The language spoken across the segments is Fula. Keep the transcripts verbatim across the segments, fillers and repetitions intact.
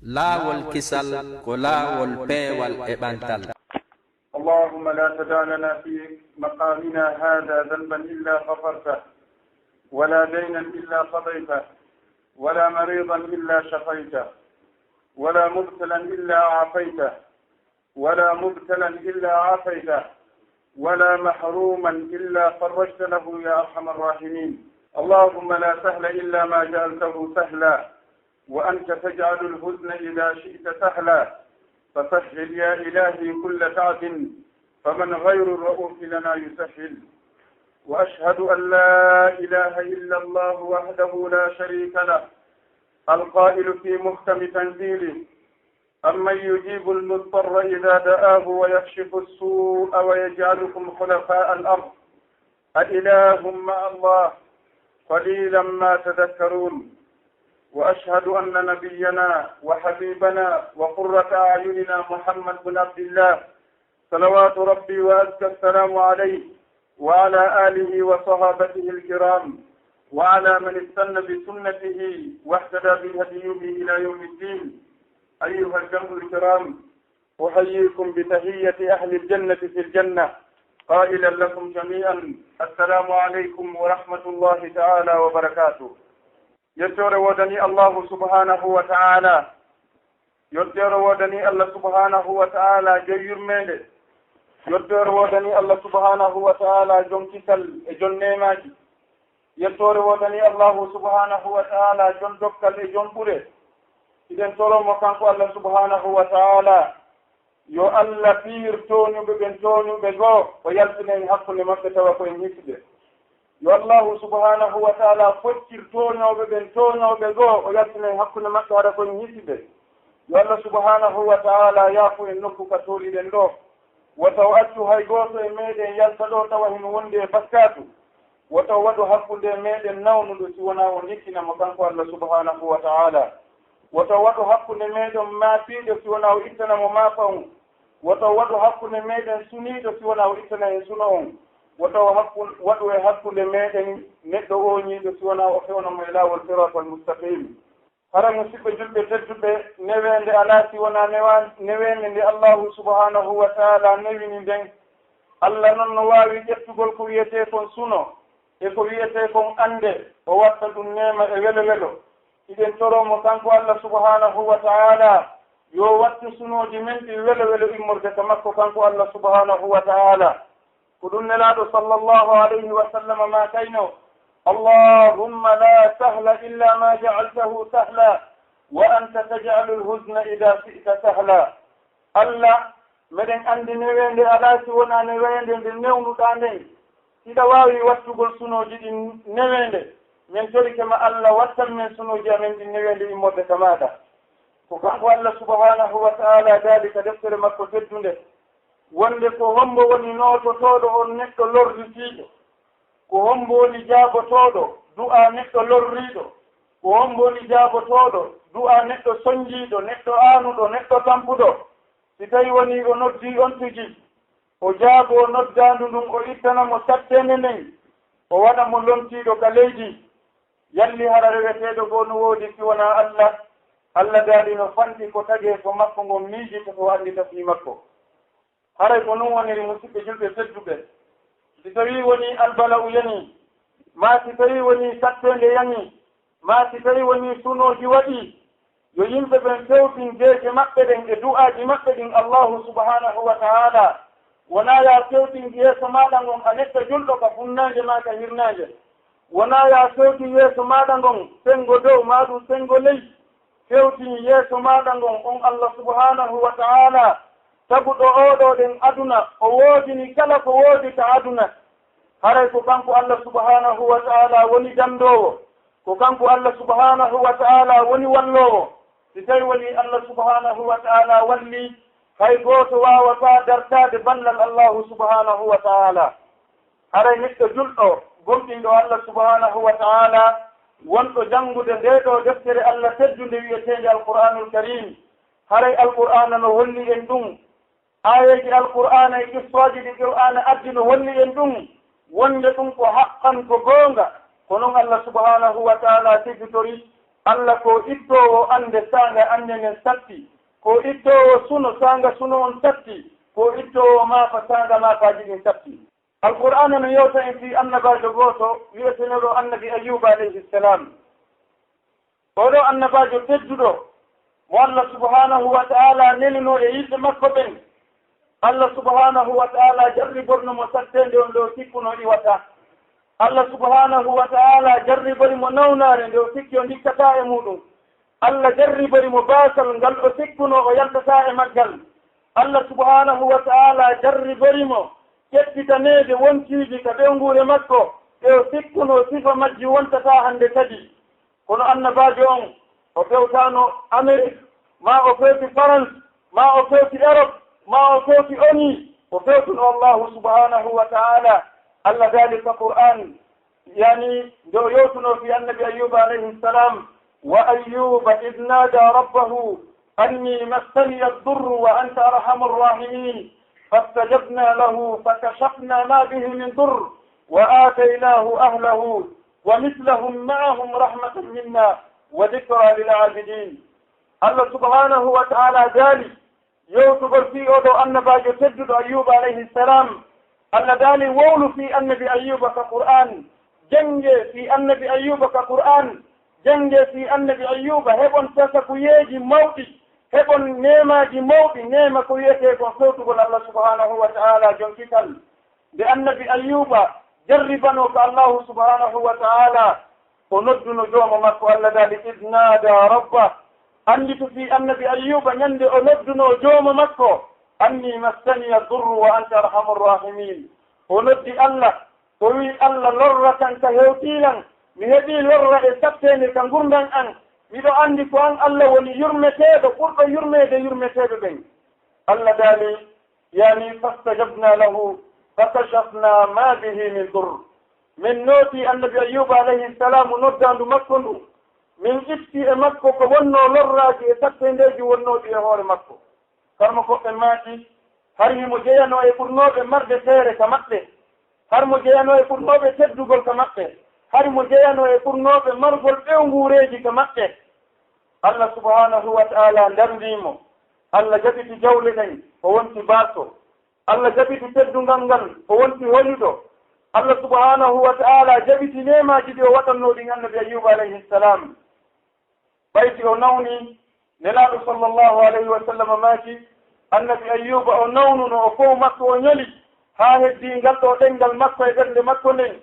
Laawol kisal ko laawol peewal e ɓantal. اللهم لا تدع لنا في مقامنا هذا ذنبا إلا غفرته، ولا دينا إلا قضيته، ولا مريضا إلا شفيته، ولا مبتلا إلا عافيته، ولا مبتلا إلا عافيته، ولا محروما إلا فرجت له يا أرحم الراحمين. اللهم لا سهل إلا ما جعلته سهلا، وأنت تجعل الحزن إذا شئت سهلا، فسهل يا إلهي كل تعب، فمن غير الرؤوف لنا يسهل. وأشهد أن لا إله إلا الله وحده لا شريك له، القائل في محكم تنزيله: أمن يجيب المضطر إذا دعاه ويكشف السوء ويجعلكم خلفاء الأرض، أإله مع الله؟ قليلا ما تذكرون. وأشهد أن نبينا وحبيبنا وقرة أعيننا محمد بن عبد الله، صلوات ربي وأزكى السلام عليه وعلى آله وصحابته الكرام، وعلى من استن بسنته واهتدى بهديه إلى يوم الدين. أيها الجمع الكرام، أحييكم بتحية أهل الجنة في الجنة، قائلا لكم جميعا: السلام عليكم ورحمة الله تعالى وبركاته. Yettoore woodanii Allaahu subhaanahu wa ta'aalaa. Yettoore woodanii Allah subhaanahu wa ta'aalaa, jom yurmeende. Yettoore woodanii Allah subhaanahu wa ta'aalaa, jom kisal e jom neemaaji. Yettoore woodanii Allaahu subhaanahu wa ta'aalaa, jom dokkal e jom ɓure. Hiɗen toro mo kanko Allah subhaanahu wa ta'aalaa, yo Allah fiir tooñuɓe ɓen tooñuɓe goo, o yaltina en hakkunde maɓɓe tawa ko en hisiɓe. Yo Allaahu subhaanahu wa ta'aalaa foccir tooñooɓe ɓen tooñooɓe goo, o yaltina en hakkunde maɓɓe hara ko en hisiɓe. Yo Allah subhaanahu wa ta'aalaa yaafu en nokku ka tooliɗen ɗoo. Wota o accu hay gooto e meɗen yalta ɗoo tawa hino wondi e bakkaatu. Wota o waɗu hakkunde e meɗen nawnuɗo si wonaa o nikkina mo kanko Allah subhaanahu wa ta'aalaa. Wota o waɗu hakkunde meɗen maafiiɗo si wonaa o ittana mo maafa on. Wota o waɗu hakkunde meɗen suniiɗo si wonaa o ittana en suno on. Wota o hakku-, waɗu e hakkunde meɗen neɗɗo ooñiiɗo si wonaa o fewna mo e laawol siraatal mustaqim. Hara musiɓɓe julɓe tedduɓe, neweende alaa si wonaa newa-, neweende nde Allaahu subhaanahu wa ta'aalaa newini nden. Allah non no waawi ƴettugol ko wi'etee kon suno e ko wi'etee kon annde, o watta ɗum neema e welo-welo. Hiɗen toroo mo kanko Allah subhaanahu wa ta'aalaa, yo wattu sunooji men ɗin welo-welo immorde ka makko kanko Allah subhaanahu wa ta'aalaa. Ko ɗum Nelaaɗo sallallahu alayhi wa sallam maakayno: اللهم لا سهل إلا ما جعلته سهلا وأنت تجعل الحزن إذا شئت سهلا. Allah, meɗen anndi neweende alaa si wonaa neweende nde newnuɗaa nden. Hiɗa waawi wattugol sunooji ɗin neweende. Men torike ma Allah, wattan men sunooji amen ɗin neweende immorde ka maaɗa. Ko kanko Allah subhaanahu wa ta'aalaa daali ka deftere makko teddunde, wonde ko hombo woni noototooɗo on neɗɗo lorritiiɗo? Ko hombo woni jaabotooɗo du'aa neɗɗo lorriiɗo? Ko hombo woni jaabotooɗo du'aa neɗɗo sonjiiɗo, neɗɗo aanuɗo, neɗɗo tampuɗo? Si tawi wonii o noddii on tigi, o jaaboo noddaandu ndun, o ittana mo satteende nden, o waɗa mo lontiiɗo ka leydi, yalli hara reweteeɗo goo no woodi si wonaa Allah? Allah daali no fanɗi ko tagee ko makko ngon miijita, ko anndita fii makko. Haray ko non woniri, musiɓɓe julɓe tedduɓe. Si tawii wonii albala'u yanii, maa si tawii wonii satteende yanii, maa si tawii wonii sunooji waɗii, yo yimɓe ɓen fewtin geece maɓɓe ɗen e du'aaji maɓɓe ɗin Allaahu subhaanahu wa ta'aalaa. Wonaa yaa fewtin yeeso maaɗa ngon a neɗɗo julɗo ka funnaange maa ka hirnaange. Wonaa yaa fewtin yeeso maaɗa ngon senngo dow maa ɗum senngo ley. Fewtin yeeso maaɗa ngon on Allah subhaanahu wa ta'aalaa, taguɗo oo ɗoo ɗen aduna, o woodini kala ko woodi ka aduna. Haray ko kanko Allah subhaanahu wa ta'aalaa woni dandoowo, ko kanko Allah subhaanahu wa ta'aalaa woni walloowo. Si tawi wonii Allah subhaanahu wa ta'aalaa wallii, hay gooto waawataa dartaade ballal Allaahu subhaanahu wa ta'aalaa. Haray neɗɗo julɗo gomɗinɗo Allah subhaanahu wa ta'aalaa, wonɗo janngude ndee ɗoo deftere Allah teddunde wi'eteende Alqur'aanul Kariim, haray Alqur'aana no holli en ɗum. Aayeeji Alqur'aana e qissooji ɗi Qur'aana addi no holli en ɗum, wonde ɗum ko haqqan, ko goonga. Ko non Allah subhaanahu wa ta'aalaa teddutori, Alla ko ittoowo annde saanga annde nden satti, ko ittoowo suno saanga suno on satti, ko ittoowo maafa saanga maafaaji ɗin satti. Alqur'aana no yewta en fii annabaajo gooto wi'eteeɗo Annabi Ayyuuba alayhi salam. Oo ɗoo annabaajo tedduɗo mo Alla subhaanahu wa ta'aala nelinoo e yimɓe makko ɓen, Alla subhaanahu wa ta'aala jarriborno mo satteende on nde o sikkunoo iwataa. Alla subhaanahu wa ta'aala jarribori mo nawnaare nde o sikki o ndikkataa e muuɗum. Alla jarribori mo baasal ngal o sikkunoo o yaltataa e maggal. Alla subhaanahu wa ta'aala jarribori mo ƴettitaneede wonkiiji ka ɓeynguure makko ɗe o sikkunoo sifa majji wontataa hannde kadi. Kono annabaajo on, o fewtaano Amerik, maa o fewti Farans, maa o fewti Erop, maa o fewti ONU, o fewtuno Allahu subhaanahu wa ta'aala. Alla daali ka Qur'aan, yani, nde o yewtuno fii Annabi Ayyuuba alayhi salam, "وأيوب إذ نادى ربه أني مسني الضر وأنت أرحم الراحمين فاستجبنا له فكشفنا ما به من ضر وآتيناه أهله ومثلهم معهم رحمة منا وذكرى للعابدين." Alla subhaanahu wa ta'aala daali, yewtugol fii oo ɗoo annabaajo tedduɗo Ayyuuba alayhi salam, Alla daali, wowlu fii Annabi Ayyuuba ka Qur'aan, janngee fii Annabi Ayyuuba ka Qur'aan, janngee fii Annabi Ayyuuba, heɓon tasakuyeeji mawɗi, heɓon neemaaji mawɗi, neema ko wi'etee kon fewtugol Alla subhaanahu wa ta'aala jon kisal. Nde Annabi Ayyuuba jarribanoo ka Allaahu subhaanahu wa ta'aala, o nodduno Joomo makko, Alla daali, "إذ نادى ربه." Annditu fii Annabi Ayyuuba, ñande o noddunoo Joomo makko, "أني مسني الضر وأنت أرحم الراحمين." O noddi Alla, o wi'i, "Alla, lorra kan ka hewtii lan, mi heɓii lorra e satteende ka ngurndan an, miɗo anndi ko an Alla woni yurmeteeɗo, ɓurɗo yurmeede yurmeteeɓe ɓen." Alla daali, yani, "فاستجبنا له فكشفنا ما به من ضر." Min nootii Annabi Ayyuuba alayhi salaamu noddaandu makko ndun, min itti e makko ko wonnoo lorraaji e satteendeeji wonnooɗi e hoore makko. Karmokooɓe maaki, hari himo jeyanoo e ɓurnooɓe marde feere ka maɓɓe, hari mo jeyanoo e ɓurnooɓe teddugol ka maɓɓe, hari mo jeyanoo e ɓurnooɓe margol ɓewnguureeji ka maɓɓe. Alla subhaanahu wa ta'aala ndarndii mo. Alla jaɓiti jawle ɗen, o wonti baaso. Alla jaɓiti teddungal ngal, o wonti hoynuɗo. Alla subhaanahu wa ta'aala jaɓiti neemaaji ɗi o waɗannoo ɗin Annabi Ayyuuba alayhi salaam. Ɓay si o nawni, Nelaaɗo sallallahu alayhi wa sallam maaki, Annabi Ayyuuba o nawnuno, o fow makko o ñoli, haa heddii ngal ɗoo ɗenngal makko e ɓernde makko nden.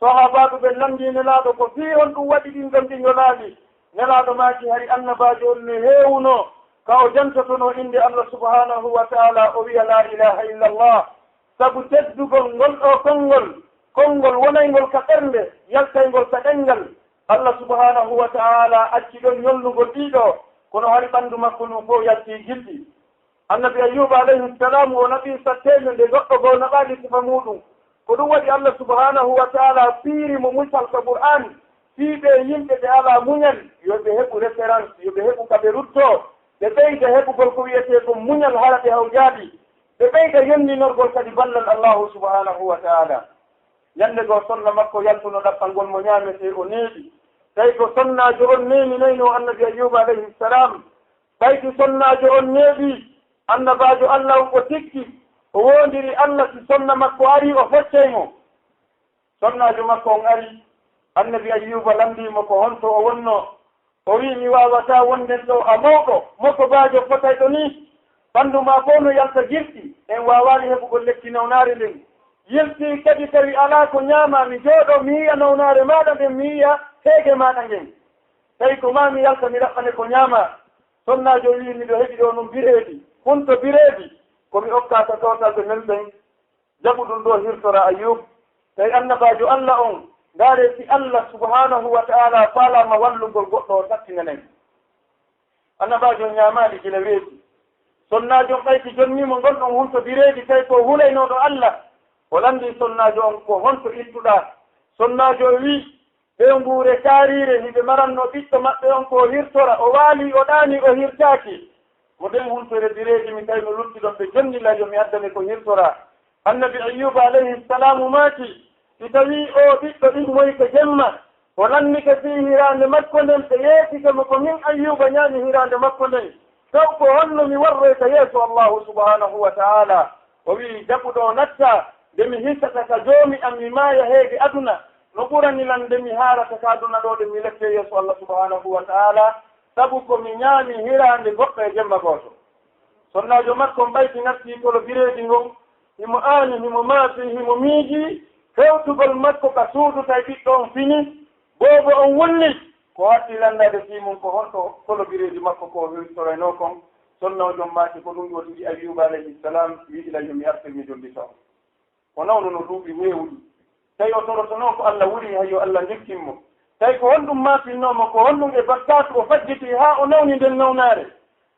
Sahaabaaɓe ɓen lanndii Nelaaɗo, ko fii honɗum waɗi ɗin ɗon ɗi ñolaali? Nelaaɗo maaki, hari annabaajo on no heewunoo ka o jantotonoo innde Allah subhaanahu wa ta'aala, o wi'a, "Laa ilaaha illallah." Sabu teddugol ngol ɗoo konngol, konngol wonayngol ka ɓernde, yaltayngol ka ɗenngal, Allah subhaanahu wa ta'aala acci ɗon ñolnugol ɗii ɗoo, kono hari ɓanndu makko ndun fow yaltii gilɗi. Annabi Ayyuuba alayhi salaamu o naɓii satteende nde goɗɗo goo naɓaali sifa muuɗum. Ko ɗum waɗi Allah subhaanahu wa ta'aala fiiri mo misal ka Qur'aan, fii ɓee yimɓe ɓe alaa muñal, yo ɓe heɓu référence, yo ɓe heɓu ka ɓe ruttoo, ɓe ɓeyda heɓugol ko wi'etee ko muñal hara ɓe hawjaali, ɓe ɓeyda yonninorgol kadi ballal Allaahu subhaanahu wa ta'aala. Ñannde goo sonna makko yaltuno ɗaɓɓangol mo ñaametee, o neeɓi. Tawi ko sonnaajo on neeminoynoo Annabi Ayyuuba alayhi salaam. Ɓay si sonnaajo on neeɓii, annabaajo Allah on o tikki, o woondiri Allah si sonna makko arii o foccay mo. Sonnaajo makko on ari, Annabi Ayyuuba lanndii mo ko honto o wonnoo. O wi'i, "Mi waawataa wonden ɗoo a mawɗo, mokobaajo fotayɗo nii. Ɓanndu maa fow no yalta gilɗi, en waawaali heɓugol lekki nawnaare nden. Yiltii kadi tawi alaa ko ñaamaa, mi jooɗoo, mi yi'a nawnaare maaɗa nden, mi yi'a heege maaɗa ngen. Tawi ko maa mi yalta, mi ɗaɓɓane ko ñaamaa." Sonnaajo wi'i, "Miɗo heɓi ɗoo non bireedi, hunto bireedi, ko mi okkaa ka kawtal ɓe nelɗen. Jaɓu ɗum ɗoo, hirtora Ayyuub." Tawi annabaajo Allah on, ndaaree si Allah subhaanahu wa ta'aala faalaama wallugol goɗɗo o sattina nen. Annabaajo on ñaamaali gila weeti. Sonnaajo on ɓayti jonnii mo ngol ɗon hunto bireedi, tawi ko hulaynooɗo Allah. O lanndii sonnaajo on ko honto ittuɗaa. Sonnaajo on wi'i, Ɓeynguure kaariire, hiɓe maranno ɓiɗɗo maɓɓe on ko o hirtora, o waalii, o ɗaanii, o hirtaaki. Ko nden huntere bireedi mi tawi no lutti ɗon, ɓe jonni lay yo mi addane ko hirtoraa. Annabi Ayyuuba alayhi salaamu maaki, si tawii oo ɓiɗɗo immoyke jemma, O lanndike fii hiraande makko nden, ɓe yeetike mo ko min Ayyuuba ñaami hiraande makko nden. Taw ko honno mi warroyta yeeso Allaahu subhaanahu wa ta'aalaa? O wi'i, jaɓuɗo o natta, nde mi hisata ka Joomi am, mi maaya heege aduna, no ɓurani lan nde mi haarata ka aduna ɗoo, nde mi lekke yeeso Allah subhaanahu wa ta'aalaa, sabu ko mi ñaami hiraande goɗɗo e jemma gooto. Sonnaajo makko on ɓayti natti kolo bireedi ngon, himo aani, himo maasi, himo miijii hewtugol makko ka suudu, tawi ɓiɗɗo on fini. Boobo on wulli, ko o addi lanndaade fii mun ko honto kolo bireedi makko ko o hewtitoraynoo kon. Sonnaajo on maaki ko ɗum ɗoo tigi Ayyuuba alayhi salam wi'i, ilan yo mi artir mi jollita on. O nawnuno duuɓi heewuɗi. Tawi o torotonoo ko Allah wuli, hay yo Allah ndikkin mo. Tawi ko honɗum maafinnoo mo, ko honɗum e bakkaatu o fajjiti haa o nawni nden nawnaare?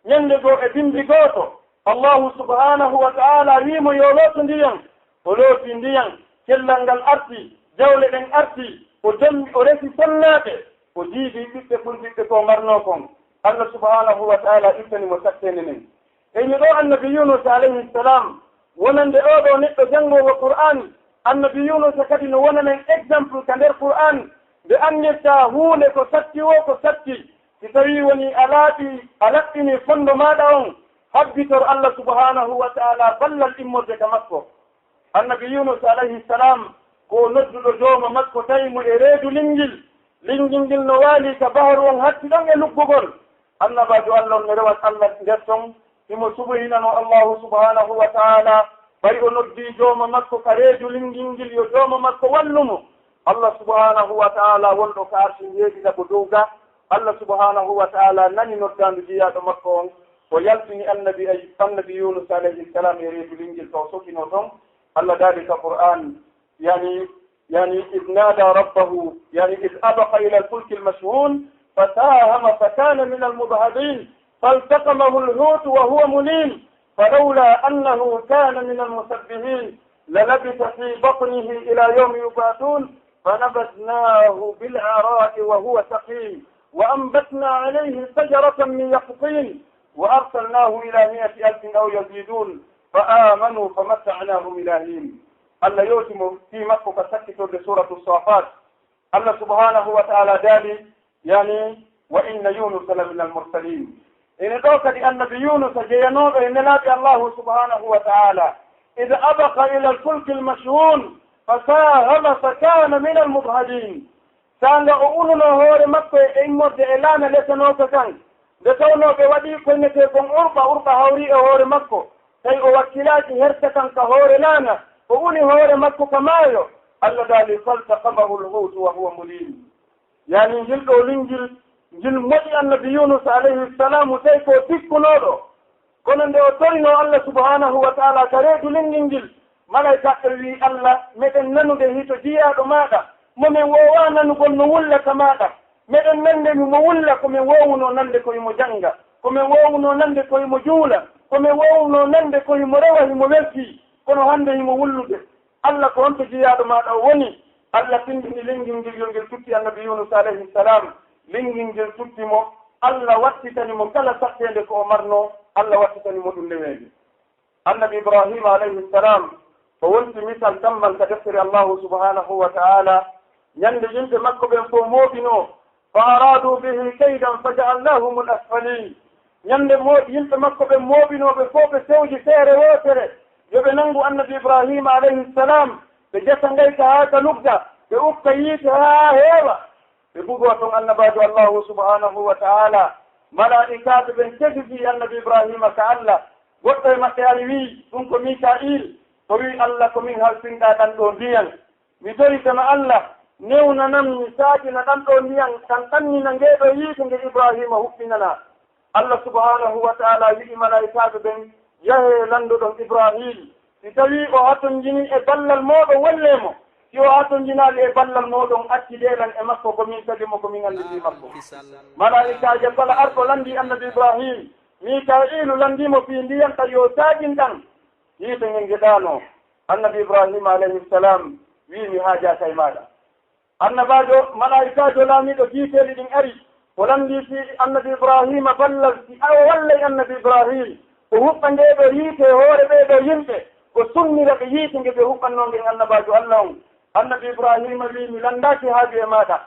Ñannde goo e bimbi gooto, Allaahu subhaanahu wa ta'aalaa wi'i mo yo lootu ndiyan. O looti ndiyan, cellal ngal arti, jawle ɗen arti, o jommi, o resi sonnaaɓe, o jiidi ɓiɓɓe ɓurɓiɓɓe ko marnoo kon. Allah subhaanahu wa ta'aalaa ittani mo satteende nden. E mi ɗoo Annabi Yuunus alayhi salam, wonande oo ɗoo neɗɗo janngoowo Qur'aan, Annabi Yuunus kadi no wona men exemple ka nder Qur'aan, nde anndirtaa huunde ko satti woo ko satti, si tawii wonii a laaɓi, a laɓɓinii fonndo maaɗa on, habbitor Allah subhaanahu wa ta'aalaa ballal immorde ka makko. Annabi Yuunus alayhi salam, ko o nodduɗo jooma makko, tawi mo e reedu linngil. Linngil ngil no waali ka baharu on, hatti ɗon e luggugol. Annabaajo Allah on no rewat Allah nder ton, himo suɓoyinanoo Allaahu subhaanahu wa ta'aalaa. Ɓay o noddii jooma makko ka reedu linngil ngil, yo jooma makko wallu mo. Allah subhaanahu wa ta'aalaa wonɗo ka arsi njeeɗiɗaɓo dow ga, Allah subhaanahu wa ta'aalaa nani noddaandu jiyaaɗo makko on. O yaltini annabi, ay, annabi Yuunus alayhi salam e reedu linngil, ka o sokinoo ton. Allah daali ka Qur'aan, yani, yani, إذ نادى ربه، يعني، إذ أبق إلى الفلك المشحون فساهم فكان من المدحضين فالتقمه الحوت وهو مليم فلولا أنه كان من المسبحين للبث في بطنه إلى يوم يبعثون فنبذناه بالعراء وهو سقيم وأنبتنا عليه شجرة من يقطين وأرسلناه إلى مائة ألف أو يزيدون فآمنوا فمتعناهم إلى حين. Allah yewti mo fii makko ka sakkitorde Suuratu Saafaat. Allah subhaanahu wa ta'aalaa daali, yani, وإن يونس لمن المرسلين. Ene ɗoo kadi annabi Yuunusa jeyanooɗo e nelaaɓe Allaahu subhaanahu wa ta'aalaa. إذ أبق إلى الفلك المشحون فساهم فكان من المدحضين. Saanga o ununoo hoore makko e immorde e laana lesanooka kan, nde tawnoo ɓe waɗii ko innetee kon urɓa, urɓa hawrii e hoore makko, tawi o wakkilaaki hersa kan ka hoore laana, o uni hoore makko ka maayo. Allah daali, فالتقمه الحوت وهو مليم. Yani, ngil ɗoo linngil, ngil moɗi annabi Yuunus alayhi salaamu, tawi ko tikkunooɗo. Kono nde o torinoo Allah subhaanahu wa ta'aalaa ka reedu linngil ngil, malaykaaɓe wi'i Allah, meɗen nanude hito jiyaaɗo maaɗa, mo men woowaa nanugol no wulla ka maaɗa. Meɗen nande himo wulla ko men woowunoo nande ko himo jannga, ko men woowunoo nande ko himo juula, ko men woowunoo nande ko himo rewa, himo weltii, kono hannde himo wullude. Allah, ko honto jiyaaɗo maaɗa o woni? Allah tinndini linngil ngil yo ngel tutti annabi Yuunus alayhi salam. Linngil ngel tutti mo. Allah wattitani mo kala satteende ko o marnoo. Allah wattitani mo ɗum neweende. Annabi Ibraahiima alayhi salam, o wonti misal tammal ka deftere Allaahu subhaanahu wa ta'aalaa. Ñande yimɓe makko ɓen fow mooɓinoo, فأرادوا به كيدا فجعلناهم الأسفلين. Ñande mo yimɓe makko ɓen mooɓinoo ɓe fow, ɓe sewji feere wootere, yo ɓe nanngu annabi Ibraahiima alayhi salam, ɓe jata ngayka haa ka lugga, ɓe ukka yiite haa heewa. Ɓe bugoo ton annabaajo Allaahu subhaanahu wa ta'aalaa. Malaa'ikaaɓe ɓen kesiti annabi Ibraahiima ka Allah. Goɗɗo e maɓɓe ari wi'i, ɗum ko Mika'iil. O wi'i, Allah, ko min halfinɗaa ɗan ɗoo ndiyan. Mi toritano Allah, newnanam mi saakina ɗan ɗoo ndiyan, kan ɗannina ngee ɗoo yiite nge Ibraahiima huɓɓinanaa. Allah subhaanahu wa ta'aalaa wi'i malaa'ikaaɓe ɓen, yahee lanndoɗon Ibraahiim. Si tawii o hatonjinii e ballal mooɗon, wallee mo. Si o hatonjinaali e ballal mooɗon, accidee lan e makko, ko min tagi mo, ko min annditi makko. Malaa'ikaajo kala arɗo lanndii annabi Ibraahiim, Miikaa'iilu lanndii mo fii ndiyan, tawi o saagin ɗan. Yiite ngen nge ɗaanoo. Annabi Ibraahiima alayhi salaam wi'i, mi haajaaka e maaɗa. Annabaajo, malaa'ikaajo laamiiɗo giiteeli ɗin ari, o lanndii fii annabi Ibraahiima ballal, si a wallay annabi Ibraahiim, o huɓɓa ndee ɗoo yiite e hoore ɓee ɗoo yimɓe, o sunnira ɓe yiite nge ɓe huɓɓannoo ngen annabaajo Allah on. Annabi Ibraahiima wi'i, mi lanndaaki haaju e maaɗa.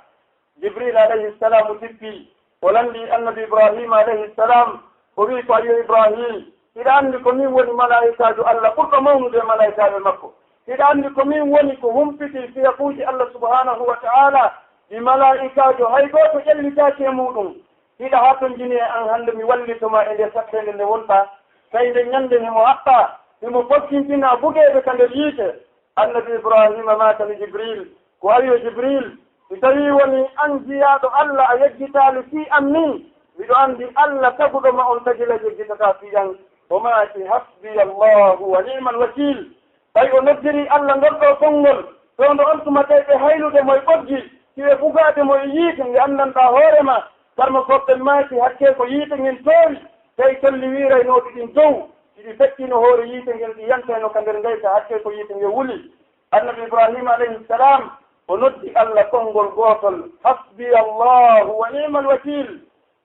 Jibril alayhi salam tippi, o lanndi Annabi Ibrahima alayhi salam, o wi'i ko, "Ayyo Ibrahim, hiɗa anndi ko min woni malaa'ikaajo Allah ɓurɗo mawnude e malaa'ikaaɓe makko? Hiɗa anndi ko min woni ko humpiti fiyakuuji Allah subhanahu wa ta'ala, ɗi malaa'ikaajo hay gooto ƴellitaaki e muuɗum? Hiɗa hatonjini e an hannde mi wallito ma e nder satteende nde wonɗaa, tawi nde ñannde himo haɓɓaa, himo fokkintinaa bugeede ka nder yiite." Annabi Ibrahima maakani Jibril, ko, "Ayyo Jibril, si tawii wonii an jiyaaɗo Allah a yeggitaali fii an min, miɗo anndi Allah taguɗo ma on tagila yeggitataa fii an." O maaki, "Hasbiya Allahu wa ni'mal wakiil." Tawi o noddirii Allah ngol ɗoo konngol, fewndo on tuma tawi ɓe haylude mo e ɓoggi, si ɓe bugaade mo e yiite nge anndanɗaa hoore ma. Karma goɗɗen maaki, hakkee ko yiite ngen toowi, tawi colli wiiraynooɗi ɗin dow, si ɗi feƴƴino hoore yiite ngen, ɗi yantayno ka nder ngayka, hakkee ko yiite nge wuli. Annabi Ibrahima alayhi salam, o noddi Allah konngol gootol, "Hasbiya Allahu wa ni'mal wakiil."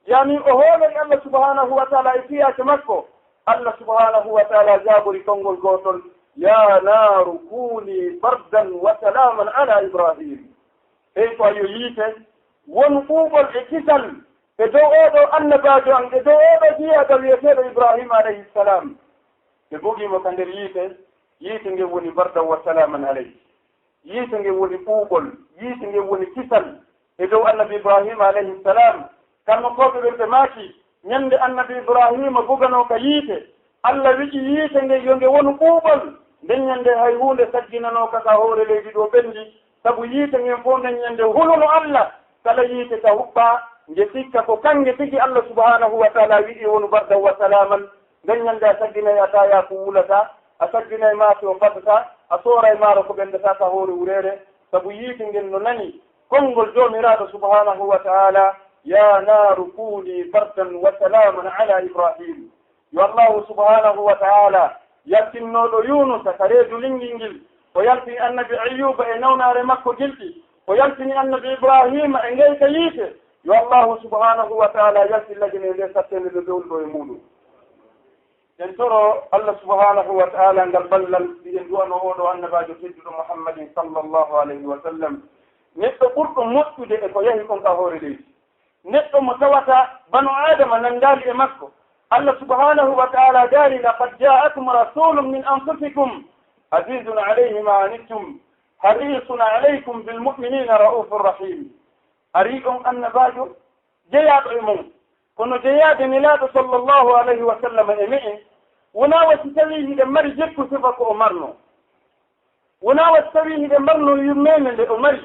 Yani o hoolori Allah subhanahu wa ta'ala e fiyaake makko. Allah subhanahu wa ta'ala jaabori konngol gootol, "Ya naaru kuni bardan wa salaman ala Ibrahim." Hey ko ayo yiite, won ɓuuɓol e kisal e dow oo ɗoo annabaajo an, e dow oo ɗoo jiyaaɗo wiyeteeɗo Ibrahima alayhi salam. Ɓe bugii mo ka nder yiite, yiite ngen woni bardan wa salaman alayhi. Yiite ngen woni ɓuuɓol, yiite ngen woni kisal e dow Annabi Ibrahima alayhi salam. Kamɓe fof ɓe ɓe maaki, ñande Annabi Ibrahima buganoo ka yiite, Allah wi'i yiite nge yo nge wonu ɓuuɓol. Nden ñande hay huunde sagginanooka ka hoore leydi ɗoo ɓenndi, sabu yiite ngen fof nden ñande huluno Allah, kala yiite ka huɓɓaa, nge sikka ko kannge tigi Allah subhanahu wa ta'ala wi'i wonu bardan wa salaman. Nden ñande a sagginay a taaya ko wulata, a sagginay maafe o fadata, a sooray maaro ko ɓendata ka hoore wureere, sabu yiite ngen no nani konngol Joomiraaɗo subhanahu wa ta'ala, "Ya naaru kuni bardan wa salaman ala Ibrahim." Yo Allahu subhanahu wa ta'ala yaltinnooɗo Yuunusa ka reedu linngil ngil, o yaltini Annabi Ayyuba e nawnaare makko gilɗi, o yaltini Annabi Ibrahima e ngeyka yiite, yo Allahu subhanahu wa ta'ala yaltin lagine nde satteende nde ɓe woni ɗo e muuɗum. En toro Allah subhanahu wa ta'ala ngal ballal, mbiɗen du'ano oo ɗoo annabaajo tedduɗo Muhammadin sallallahu alayhi wa sallam, neɗɗo ɓurɗo moƴƴude e ko yahi kon ka hoore leydi. Neɗɗo mo tawata banu Aadama nanndaali e makko. Allah subhanahu wa ta'ala daali, "Laqad ja'akum rasulun min anfusikum, azizun alayhi ma anittum, harisun alaykum bil mu'minina ra'ufur rahim." Arii on annabaajo jeyaaɗo e mon. Kono jeyaade Nelaaɗo sallallahu alayhi wa sallam e me'en, wonaa wa si tawii hiɗen mari jikku sifa ko o marnoo. Wonaa wa si tawii hiɗen marnoo yurmeende nde o mari.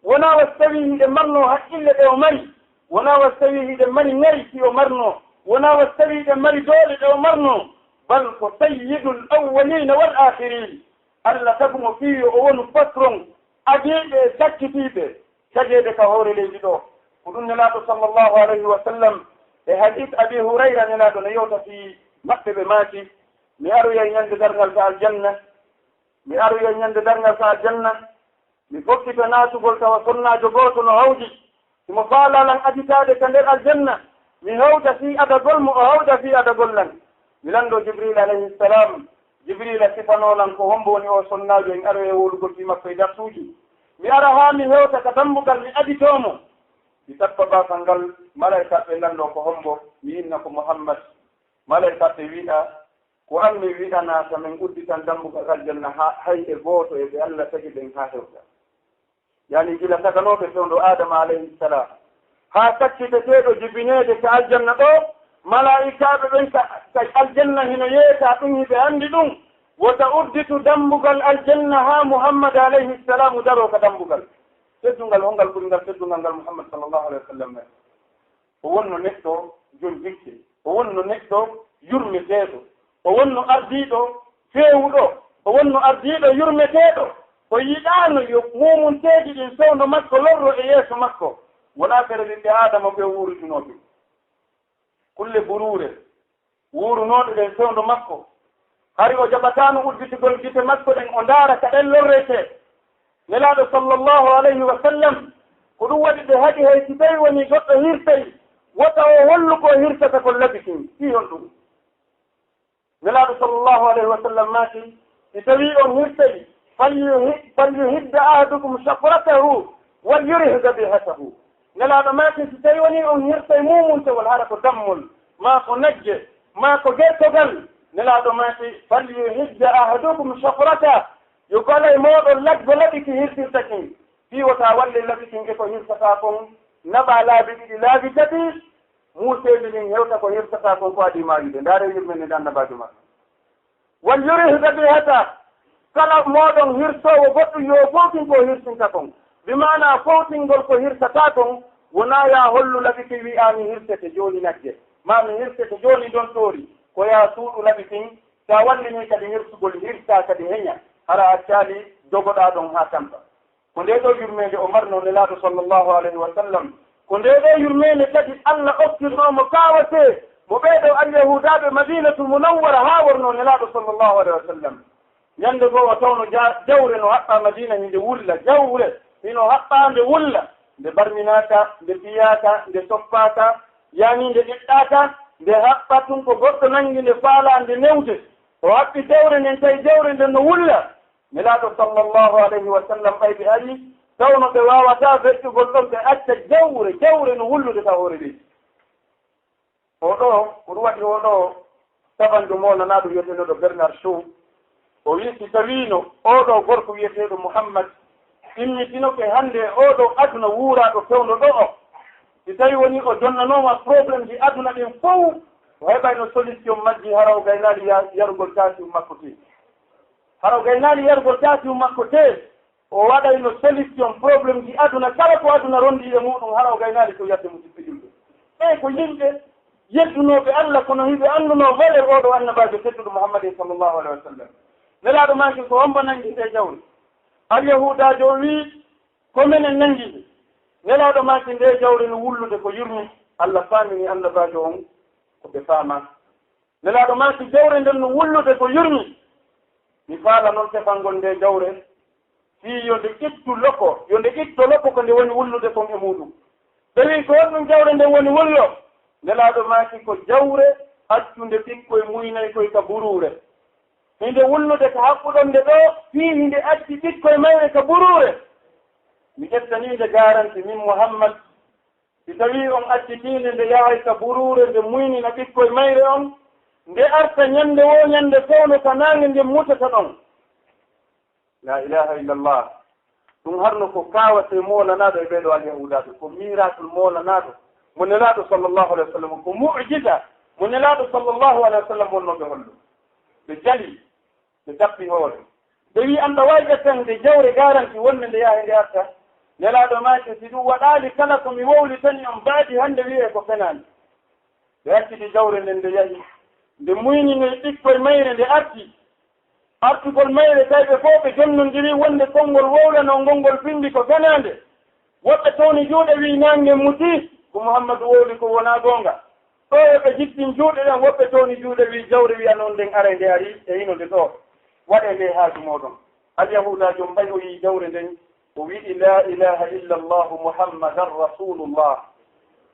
Wonaa wa si tawii hiɗen marnoo haqqille ɗe o mari. Wonaa wa si tawii hiɗen mari ŋari ɗi o marnoo. Wonaa wa si tawii hiɗen mari doole ɗe o marnoo. Bal ko sayyidul awwaliina wal aakhiriin. Allah tagu mo fii yo o wonu patron adiiɓe e sakkitiiɓe. Tageede ka hoore leydi ɗoo. Ko ɗum Nelaaɗo sallallahu alayhi wa sallam e hadiis Abi Hurayra, Nelaaɗo no yewta fii maɓɓe, ɓe maaki, "Mi aroyay ñande darngal ka aljanna, mi aroyay ñande darngal ka aljanna, mi fokkita naatugol tawa sonnaajo gooto no hawji, himo faalaa lan aditaade ka nder aljanna, mi hawta fii adagol mo, o hawta fii adagol lan. Mi lanndoo Jibril alayhi salam, Jibrila sifanoo lan ko hombo woni oo sonnaajo, en aroyay wowlugol fii makko e darsuuji. Mi ara haa mi hewta ka dambugal, mi aditoo mo." Mi tappa baafal ngal, malaa'ikaaɓe lanndoo ko hombo, mi inna ko Muhammad. Malaa'ikaaɓe wi'a, "Ko an min wi'anaa, ka min udditan dambugal aljanna haa hay e gooto e ɓe Allah tagi ɓen haa hewta." Yani gila taganooɓe fewndo Aadama alayhi salam, haa sakkiteteeɗo jibineede ka aljanna ɗoo, malaa'ikaaɓe ɓen ka, ka aljanna hino yeeta ɗum, hiɓe anndi ɗum. Wota udditu dambugal aljanna haa Muhammad alayhi salamu daroo ka dambugal. Teddungal hongal ɓuri ngal teddungal ngal Muhammad sallallahu alayhi wa sallam? O wonno neɗɗo jom jikke, o wonno neɗɗo yurmeteeɗo, o wonno ardiiɗo feewuɗo, o wonno ardiiɗo yurmeteeɗo. O yiɗaano yo muumunteeji ɗin fewndo makko lorro e yeeso makko. Wonaa fere ɓiɓɓe Aadama ɓe wuuritunoo ɓe. Kulle buruure wuurunooɗe ɗen fewndo makko. Hari o jaɓataano udditugol gite makko ɗen, o ndaara ka ɗen lorretee. Nelaaɗo sallallahu alayhi wa sallam, ko ɗum waɗi ɓe haɗi hay si tawi wonii goɗɗo hirtay, wota o hollu ko o hirtata kon labitin. Fii honɗum? Nelaaɗo sallallahu alayhi wa sallam maaki, si tawii on hirtay, "Falyuhi-, falyuhidda ahadukum shafratahu walyurih dhabihatahu." Nelaaɗo maaki, si tawi woni on hirsay mumuntewol, hara ko dammol, maa ko nagge, maa ko gertogal, Nelaaɗo maaki, "Falyuhidda ahadukum shafrata." Yo kala e mooɗon laggo laɓi ki hirsirta kin. Fii wota walle laɓi kin e ko hirsata kon, naɓa laabi ɗiɗi, laabi tati, muuseeli ndin hewta ko hirsata kon ko adii maayude. Ndaare yurmeende nde Annabaajo maaki. "Wal yurih dhabihata." Kala mooɗon hirsoowo goɗɗum, yo fowtin ko hirsinta kon. Bi maanaa, fowtingol ko hirsata kon, wonaa yaa hollu laɓi ki wi'aa mi hirsete jooni nagge, maa mi hirsete jooni dontoori. Ko yaa suuɗu laɓi kin, sa wallini kadi hirsugol, hirsa kadi heña, hara a accaali dogoɗaa ɗon haa tampa. Ko ndee ɗoo yurmeende o marnoo Nelaaɗo sallallahu alayhi wa sallam. Ko ndee ɗoo yurmeende kadi Alla okkirnoo mo kaawatee mo ɓee ɗoo Alyahudaaɓe Madiinatul Munawwara haa wornoo Nelaaɗo sallallahu alayhi wa sallam. Ñande goo o tawno ja-, jawre no haɓɓaa Madiina, hinde wulla, jawre hino haɓɓaa nde wulla, nde barminaaka, nde fiyaaka, nde soppaaka, yaani nde ɗiɗɗaaka, nde haɓɓaa tun ko goɗɗo nangi nde faalaa nde newde. O haɓɓi jawre nden, tawi jawre nden no wulla. Nelaaɗo sallallahu alayhi wa sallam ɓay ɓe ari, tawno ɓe waawataa feƴƴugol ɗon, ɓe acca jawre, jawre no wullude ka hoore leydi. Oo ɗoo, ko ɗum waɗi oo ɗoo sabanjo moolanaɗo wiyeteeɗo Bernard Shaw, o wi'i, si tawiino oo ɗoo gorko wiyeteeɗo Muhammad immitinoke hannde e oo ɗoo aduna wuuraaɗo fewndo ɗoo, si tawi woni o jonnanooma problème ji aduna ɗin fow, o heɓayno solution majji, hara o gaynaali ya-, yarugol taasiw makko tee. Hara o gaynaali yarugol taasiw makko tee, o waɗayno solution problème ji aduna kala ko aduna rondi e muɗum, hara o gaynaali ko yadde musiɓɓe julɓe. Ɓee ko yimɓe yeddunooɓe Alla, kono hiɓe anndunoo valeur oo ɗoo annabaajo tedduɗo Muhammadin sallallahu alaihi wa sallam. Nelaaɗo maaki, "Ko hombo nangi ndee jawre?" Alyahuudaajo o wi'i, "Ko menen nangi nde." Nelaaɗo maaki, "Ndee jawre no wullude ko yurmi." Alla faamini annabaajo on ko ɓe faamaa. Nelaaɗo maaki, "Jawre nden no wullude ko yurmi. Mi faala non tefangol ndee jawre, fii yo nde ittu loko, yo nde itto loko ko nde woni wullude kon e muɗum." Ɓe wi'i, "Ko honɗum jawre nden woni wullo?" Nelaaɗo maaki, "Ko jawre accunde ɓikkoy muynay koy ka buruure. Hinde wullude ka haɓɓuɗon nde ɗoo, fii hinde acci ɓikkoy mayre ka buruure. Mi ƴettanii nde garanti min Muhammad. Si tawii on accitiinde nde yahay ka buruure, nde muynina ɓikkoy mayre on, nde arta ñande woo ñande fewndo ka naange, nde mutata ɗon." La ilaha illallah. Ɗum harno ko kaawate moolanaaɗo e ɓee ɗoo Alyahuudaaɓe, ko miracle moolanaaɗo mo Nelaaɗo sallallahu alaihi wa sallam, ko mu'jiza mo Nelaaɗo sallallahu alaihi wa sallam wonnoo ɓe hollo. Ɓe jali. Ɓe tappi hoore. Ɓe wi'i, "An ɗa waawi ƴettande jawre garanti wonde nde yaha e nde arta?" Nelaaɗo maaki, "Si ɗum waɗaali, kala ko mi wowlitani on baadi hannde wi'ee ko fenaande." Ɓe acciti jawre nden nde yahi. Nde muyninoy ɓikkoy mayre nde arti. Artugol mayre tawi ɓe fow ɓe jonnondiri wonde konngol wowlanoo ngol ngol binndi ko fenaande. Woɓɓe towni juuɗe wi'i naange muti ko Muhammadu wowli ko wonaa goonga. Ɗo yo ɓe jippin juuɗe ɗen, woɓɓe towni juuɗe wi'i jawre wi'anoo nden aray nde ari e hino nde ɗo. Waɗee nde haaju mooɗon. Alyahuudaajo on ɓay o yi'i jawre nden, o wi'i, "La ilaha illa Allahu Muhammadan Rasulullah."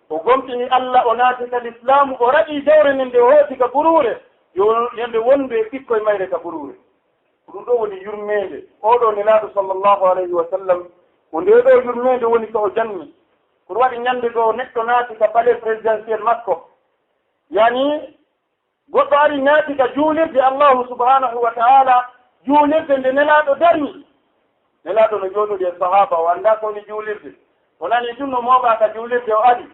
O gomɗini Alla, o naati ka Lislaamu, o raɗi jawre nden nde o hooti ka buruure, yo, yo nde wondu e ɓikkoy mayre ka buruure. Ko ɗum ɗoo woni yurmeende. Oo ɗoo Nelaaɗo sallallahu alayhi wa sallam, ko ndee ɗoo yurmeende woni ko o janni. Ko ɗum waɗi ñande goo neɗɗo naati ka palais présidentiel makko. Yani goɗɗo ari naati ka juulirde Allahu subhanahu wa ta'ala, juulirde nde Nelaaɗo darni. Nelaaɗo no jooɗodi e sahaaba, o anndaa ko woni juulirde. O nani tun no mooɓaa ka juulirde, o ari.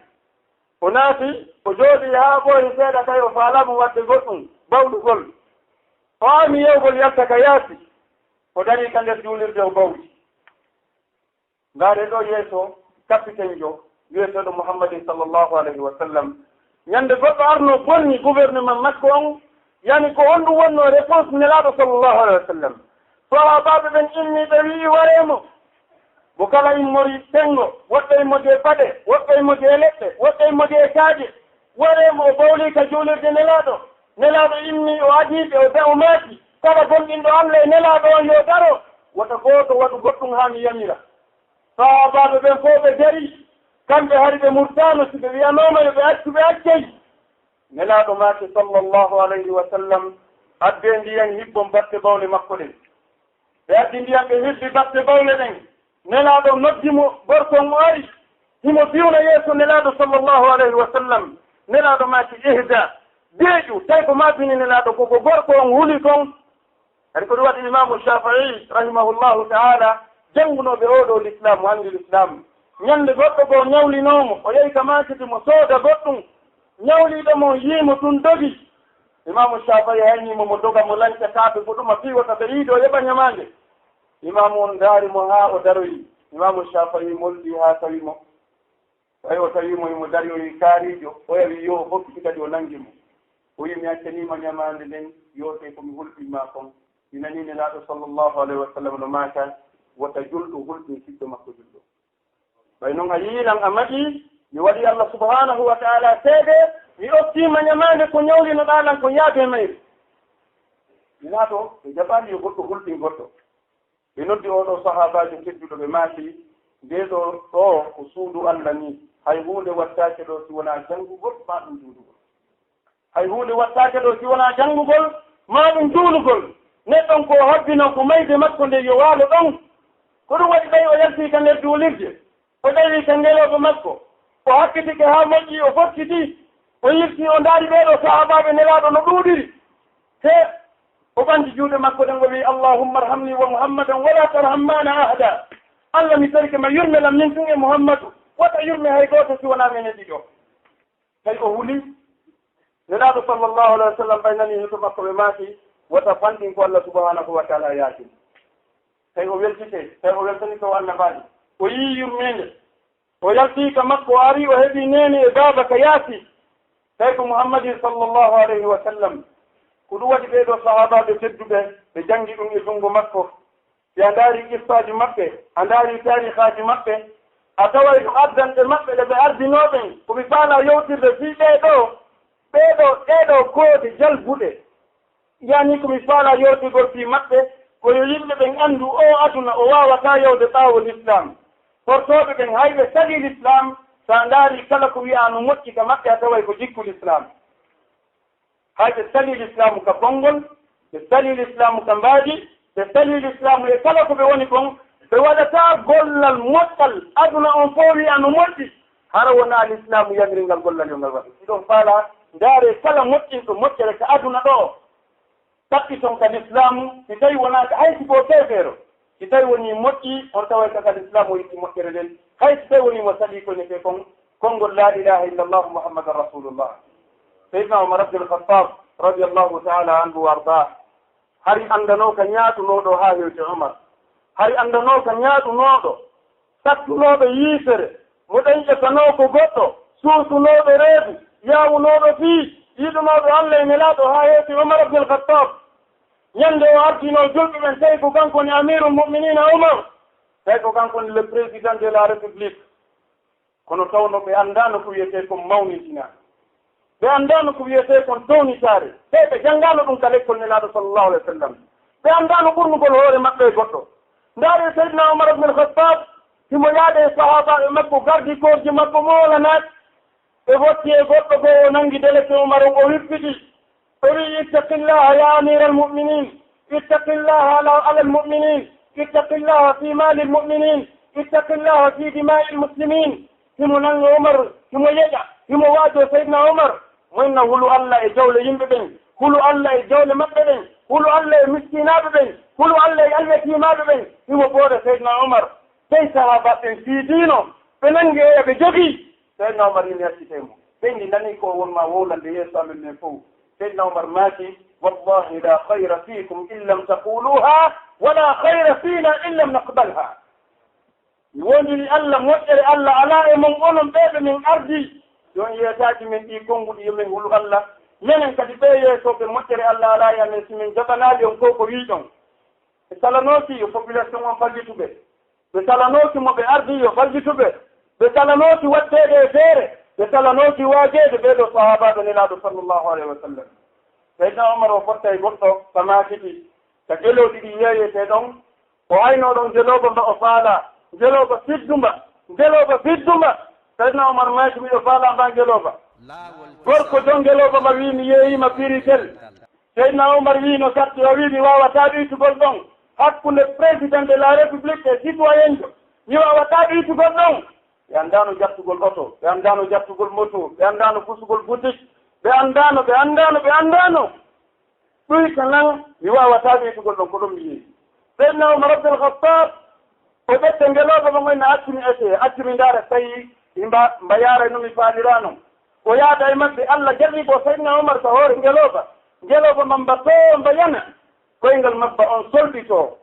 O naati, o jooɗii haa ɓooyi seeɗa, tawi o faalaa mo waɗde goɗɗum, bawɗugol. O aami yewgol yalta ka yaasi. O darii ka nder juulirde, o bawɗi. Ndaaree ɗoo yeeso kapitenjo wiyeteeɗo Muhammadin sallallahu alayhi wa sallam. Ñande goɗɗo arno bonni gouvernement makko on, yani ko honɗum wonnoo réponse Nelaaɗo sallallahu alayhi wa sallam? Sahaabaaɓe ɓen immii, ɓe wi'i, "Waree mo." Mo kala immori senngo, woɓɓe immodii e paɗe, woɓɓe immodii e leɗɗe, woɓɓe immodii e kaaƴe. Waree mo, o bawlii ka juulirde Nelaaɗo. Nelaaɗo immii, o adii ɓe, o da-, o maaki, "Kala gomɗinɗo Alla e Nelaaɗo on, yo daro. Wota gooto waɗu goɗɗum haa mi yamira." Sahaabaaɓe ɓen fow ɓe darii, kamɓe hari ɓe murtaano, si ɓe wi'anooma yo ɓe accu, ɓe accay. Nelaaɗo maaki sallallahu alayhi wa sallam, "Addee ndiyan, hibbon batte bawle makko ɗen." Ɓe addi ndiyan, ɓe hibbi batte bawle ɗen. Nelaaɗo noddi mo, gorko on o ari. Himo biwna yeeso Nelaaɗo sallallahu alayhi wa sallam. Nelaaɗo maaki, "Ihda, deeƴu." Tawi ko maabini Nelaaɗo ko, ko gorko on huli kon. Hari ko ɗum waɗi Imaamu Shaafi'i rahimahullahu ta'ala, janngunooɓe oo ɗoo lislaam, o anndi lislaam. Ñannde goɗɗo goo ñawlinoo mo, o yehi ka maakiti mo sooda goɗɗum. Ñawliiɗo mo yii mo tun dogi. Imaamu Shaafi'i haynii mo, mo doga, mo lanca kaaɓe ko ɗuma fii wota ɓe yiidoo yoɓa ñamaande. Imaamu on ndaari mo haa o daroyi. Imaamu Shaafi'i moldi haa tawi mo. Tawi o tawi mo, himo dari, o yi kaariijo, oya wi yo o hokkiti, kadi o nangi mo. O wi, "Mi accaniima ñamaande nden, yoote ko mi hulɓin ma kon." Mi nani Nelaaɗo sallallahu alayhi wa sallam no maaka, "Wota julɗo hulɓin siɗɗo makko julɗo." Ɓay non a yiilan a maƴii, mi waɗi Allah subhanahu wa ta'ala seede, mi okkiima ñamaande ko ñawlinoɗaa lan ko yaade mayri. Nelaaɗo ɓe jaɓaali yo goɗɗo hulɓin goɗɗo. Ɓe noddi oo ɗoo sahaabaajo tedduɗo, ɓe maaki, "Ndee ɗoo, ɗoo ko suudu Allah nii, hay huunde wattaake ɗoo si wonaa janngugol maa ɗum juulugol. Hay huunde wattaake ɗoo si wonaa janngugol maa ɗum juulugol." Neɗɗo on ko o habbino ko mayde makko nde yo waalo ɗon. Ko ɗum waɗi ɓay o yaltii ka nder juulirde, o ƴeewi ka ngelooba makko, o hakkitike haa moƴƴi, o fokkiti, o yilti, o ndaari ɓee ɗoo sahaabaaɓe Nelaaɗo no ɗuuɗiri. He o ɓanti juuɗe makko ɗen, o wi'i, "Allahumma arhamni wa Muhammadan wa la tarham ma'ana ahada." Allah, mi torike ma, yurme lan min tun e Muhammadu, wota yurme hay gooto si wonaa menen ɗiɗo. Tawi o huli, Nelaaɗo sallallahu alayhi wa sallam ɓay nani hito makko, ɓe maaki, "Wota fanɗin ko Allah subhanahu wa ta'ala yaakin." Tawi o weltike, tawi o weltani ko o annabaajo. O yii yurmeende. O yalti ka makko, o ari, o heɓi neene e baaba ka yaasi. Tawi ko Muhammadin sallallahu alayhi wa sallam. Ko ɗum waɗi ɓee ɗoo sahaabaaɓe tedduɓe, ɓe janngi ɗum e junngo makko. Si a ndaari qissaaji maɓɓe, a ndaari taarihaaji maɓɓe, a taway ko addanɓe maɓɓe ɗe ɓe ardinoo ɓen, ko mi faalaa yewtirde fii ɓee ɗoo, ɓee ɗoo, ɗee ɗoo koode jalbuɗe. Yaani ko mi faalaa yewtugol fii maɓɓe, ko yo yimɓe ɓen anndu oo aduna o waawataa yawde ɓaawo lislaam. Hortooɓe ɓen, hay ɓe salii lislaam, si a ndaari kala ko wi'aa no moƴƴi ka maɓɓe, a taway ko jikku lislaam. Hay ɓe salii lislaamu ka bonngol, ɓe salii lislaamu ka mbaadi, ɓe salii lislaamu e kala ko ɓe woni kon, ɓe waɗataa gollal moƴƴal aduna on fof wi'a no moƴƴi, hara wonaa lislaamu yamiringal gollal yo ngal waɗe. Si ɗon faalaa, ndaaree kala moƴƴinɗo moƴƴere ka aduna ɗoo, taɓɓiton ka lislaamu, si tawi wonaa ka hay si ko keefeero. Si tawi wonii moƴƴi, on taway ka kadi Islaam o yiɗi moƴƴere nden. Hay si tawi wonii mo salii ko innetee kon, konngol laa ilaaha illa Allahu Muhammadan Rasulullah. Seydina Umar ibn al-Khattab radiyallahu ta'ala anhu wa ardaah, hari anndanoo ka ñaatunooɗo haa hewti Umar. Hari anndanoo ka ñaatunooɗo sattunooɓe yiifere, mo ɗañƴatanoo ko goɗɗo, suusunooɗo reedu, yaawunooɗo fii, yiɗunooɗo Alla e Nelaaɗo haa hewti Umar ibn al-Khattab. Ñande o ardinoo julɓe ɓen, tawi ko kanko woni Amirul Mu'minina Umar, tawi ko kanko woni le président de la République. Kono tawno ɓe anndaano ko wiyetee kon mawnintina. Ɓe anndaano ko wiyetee kon townitaare. Tawi ɓe janngaano ɗum ka lekkol Nelaaɗo sallallahu alayhi wa sallam. Ɓe anndaano ɓurnugol hoore maɓɓe e goɗɗo. Ndaaree Seydina Umar ibn al-Khattab, himo yaade e sahaabaaɓe makko, gardikoorji makko moolanaaki. Ɓe fotti e goɗɗo goo, o nangi deleke Umar on, o hippiti. O wi'i, "Ittaqillaha ya amiral mu'minin, ittaqillaha ala, alal mu'minin, ittaqillaha fi malil mu'minin, ittaqillaha fi dima'il muslimin." Himo nanga Umar, himo yeƴa, himo waajoo Seydina Umar. Mo inna hulu Alla e jawle yimɓe ɓen, hulu Alla e jawle maɓɓe ɓen, hulu Alla e miskinaaɓe ɓen, hulu Alla e alyatiimaaɓe ɓen. Himo booda Seydina Umar. Tawi sahaabaaɓe ɓen fiidiino, ɓe nangi oya, ɓe jogii. Seydina Umar ina yaccitee mo. Ɓe ndi nani ko won ma wowlande yeeso amen men fow. Seydina Umar maaki, "Wallahi la khayra fiikum in lam taquluha, wala khayra fiina in lam naqbalha." Mi wondiri Alla, moƴƴere Alla alaa e mon, onon ɓee ɓe min ardii. Yo on yeetaaji men ɗii konnguɗi, yo men hulu Alla. Menen kadi ɓee yeesooɓe, moƴƴere Alla alaa e amen si min jaɓanaali on ko ko wiiɗon. Ɓe salanooki yo population on fallituɓe. Ɓe salanooki mo ɓe ardii yo fallituɓe. Ɓe salanooki waɗdeede e feere. Ɓe salanooki waajeede ɓee ɗoo sahaabaaɓe Nelaaɗo sallallahu alayhi wa sallam. Seydina Umar o fotta e goɗɗo ka maakiti, ka gelooɗi ɗi yeeyetee ɗon. O aynoo ɗon gelooba mba o faalaa. Gelooba fiddumba. Gelooba fiddumba. Seydina Umar maaki, "Miɗo faalaa mbaa gelooba." Gorko jon gelooba mba wi'i, "Mi yeeyii ma Piritel." Seydina Umar wi'i, "No satti?" O wi'i, "Mi waawataa ɗuytugol ɗon hakkunde président de la République e citoyenjo. Mi waawataa ɗuytugol ɗon." Ɓe anndaano jattugol oto, ɓe anndaano jattugol moto, ɓe anndaano pusugol butik, ɓe anndaano, ɓe anndaano, ɓe anndaano. Ɗuyka nan, mi waawataa wiytugol ɗon ko ɗum mi yehi. Seydina Umar Abdul Khattab, o ɓette ngelooba mo ngonno accumi ete, accumi ndaara tawi mba, mba yaara no mi faaliraano. O yaada e maɓɓe, Allah jarribo Seydina Umar ka hoore ngelooba. Ngelooba man mba too, mba yana. Koyngal mabba on solɓitoo.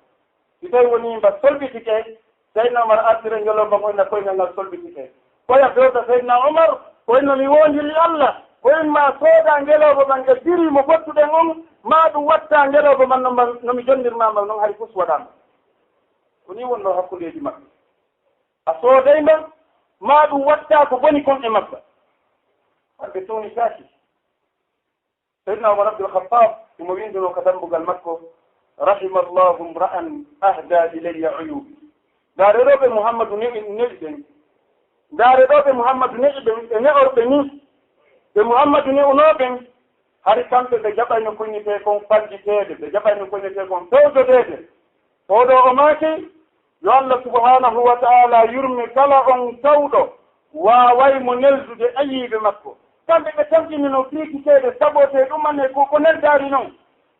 Si tawi woni mba solɓitike, Seydina Umar artira ngelooba mo inna koyngal ngal solɓitike. Koya fewta Seydina Umar, o inno mi woondiri Allah, ko in ma sooda ngelooba man ngal diri mo bottuɗen on, ma ɗum watta ngelooba man no mba, no mi jonnirma man non hari fus waɗaama. Ko ni wonno hakkundeeji maɓɓe. A sooday mba, ma ɗum watta ko boni kon e makka. Kamɓe towni saaki. Seydina Umar Abdul Khattab, himo winndunoo ka dambugal makko, "Rahimallahu mra'an ahda ilayya uyubi." Ndaaree ɗoo ɓe Muhammadu ne'i, ne'i ɓen. Ndaaree ɗoo ɓe Muhammadu ne'i ɓen, e ne'orɓe ni. Ɓe Muhammadu ne'unoo ɓen, hari kamɓe ɓe jaɓayno koññetee kon faljiteede, ɓe jaɓayno koññetee kon fewjodeede. Oo ɗoo o maaki, yo Allah subhanahu wa ta'ala yurme kala on tawɗo waaway mo neldude ayiiɓe makko. Kamɓe ɓe tamƴinino piikiteede, sabootee ɗuman e ko, ko neldaari non.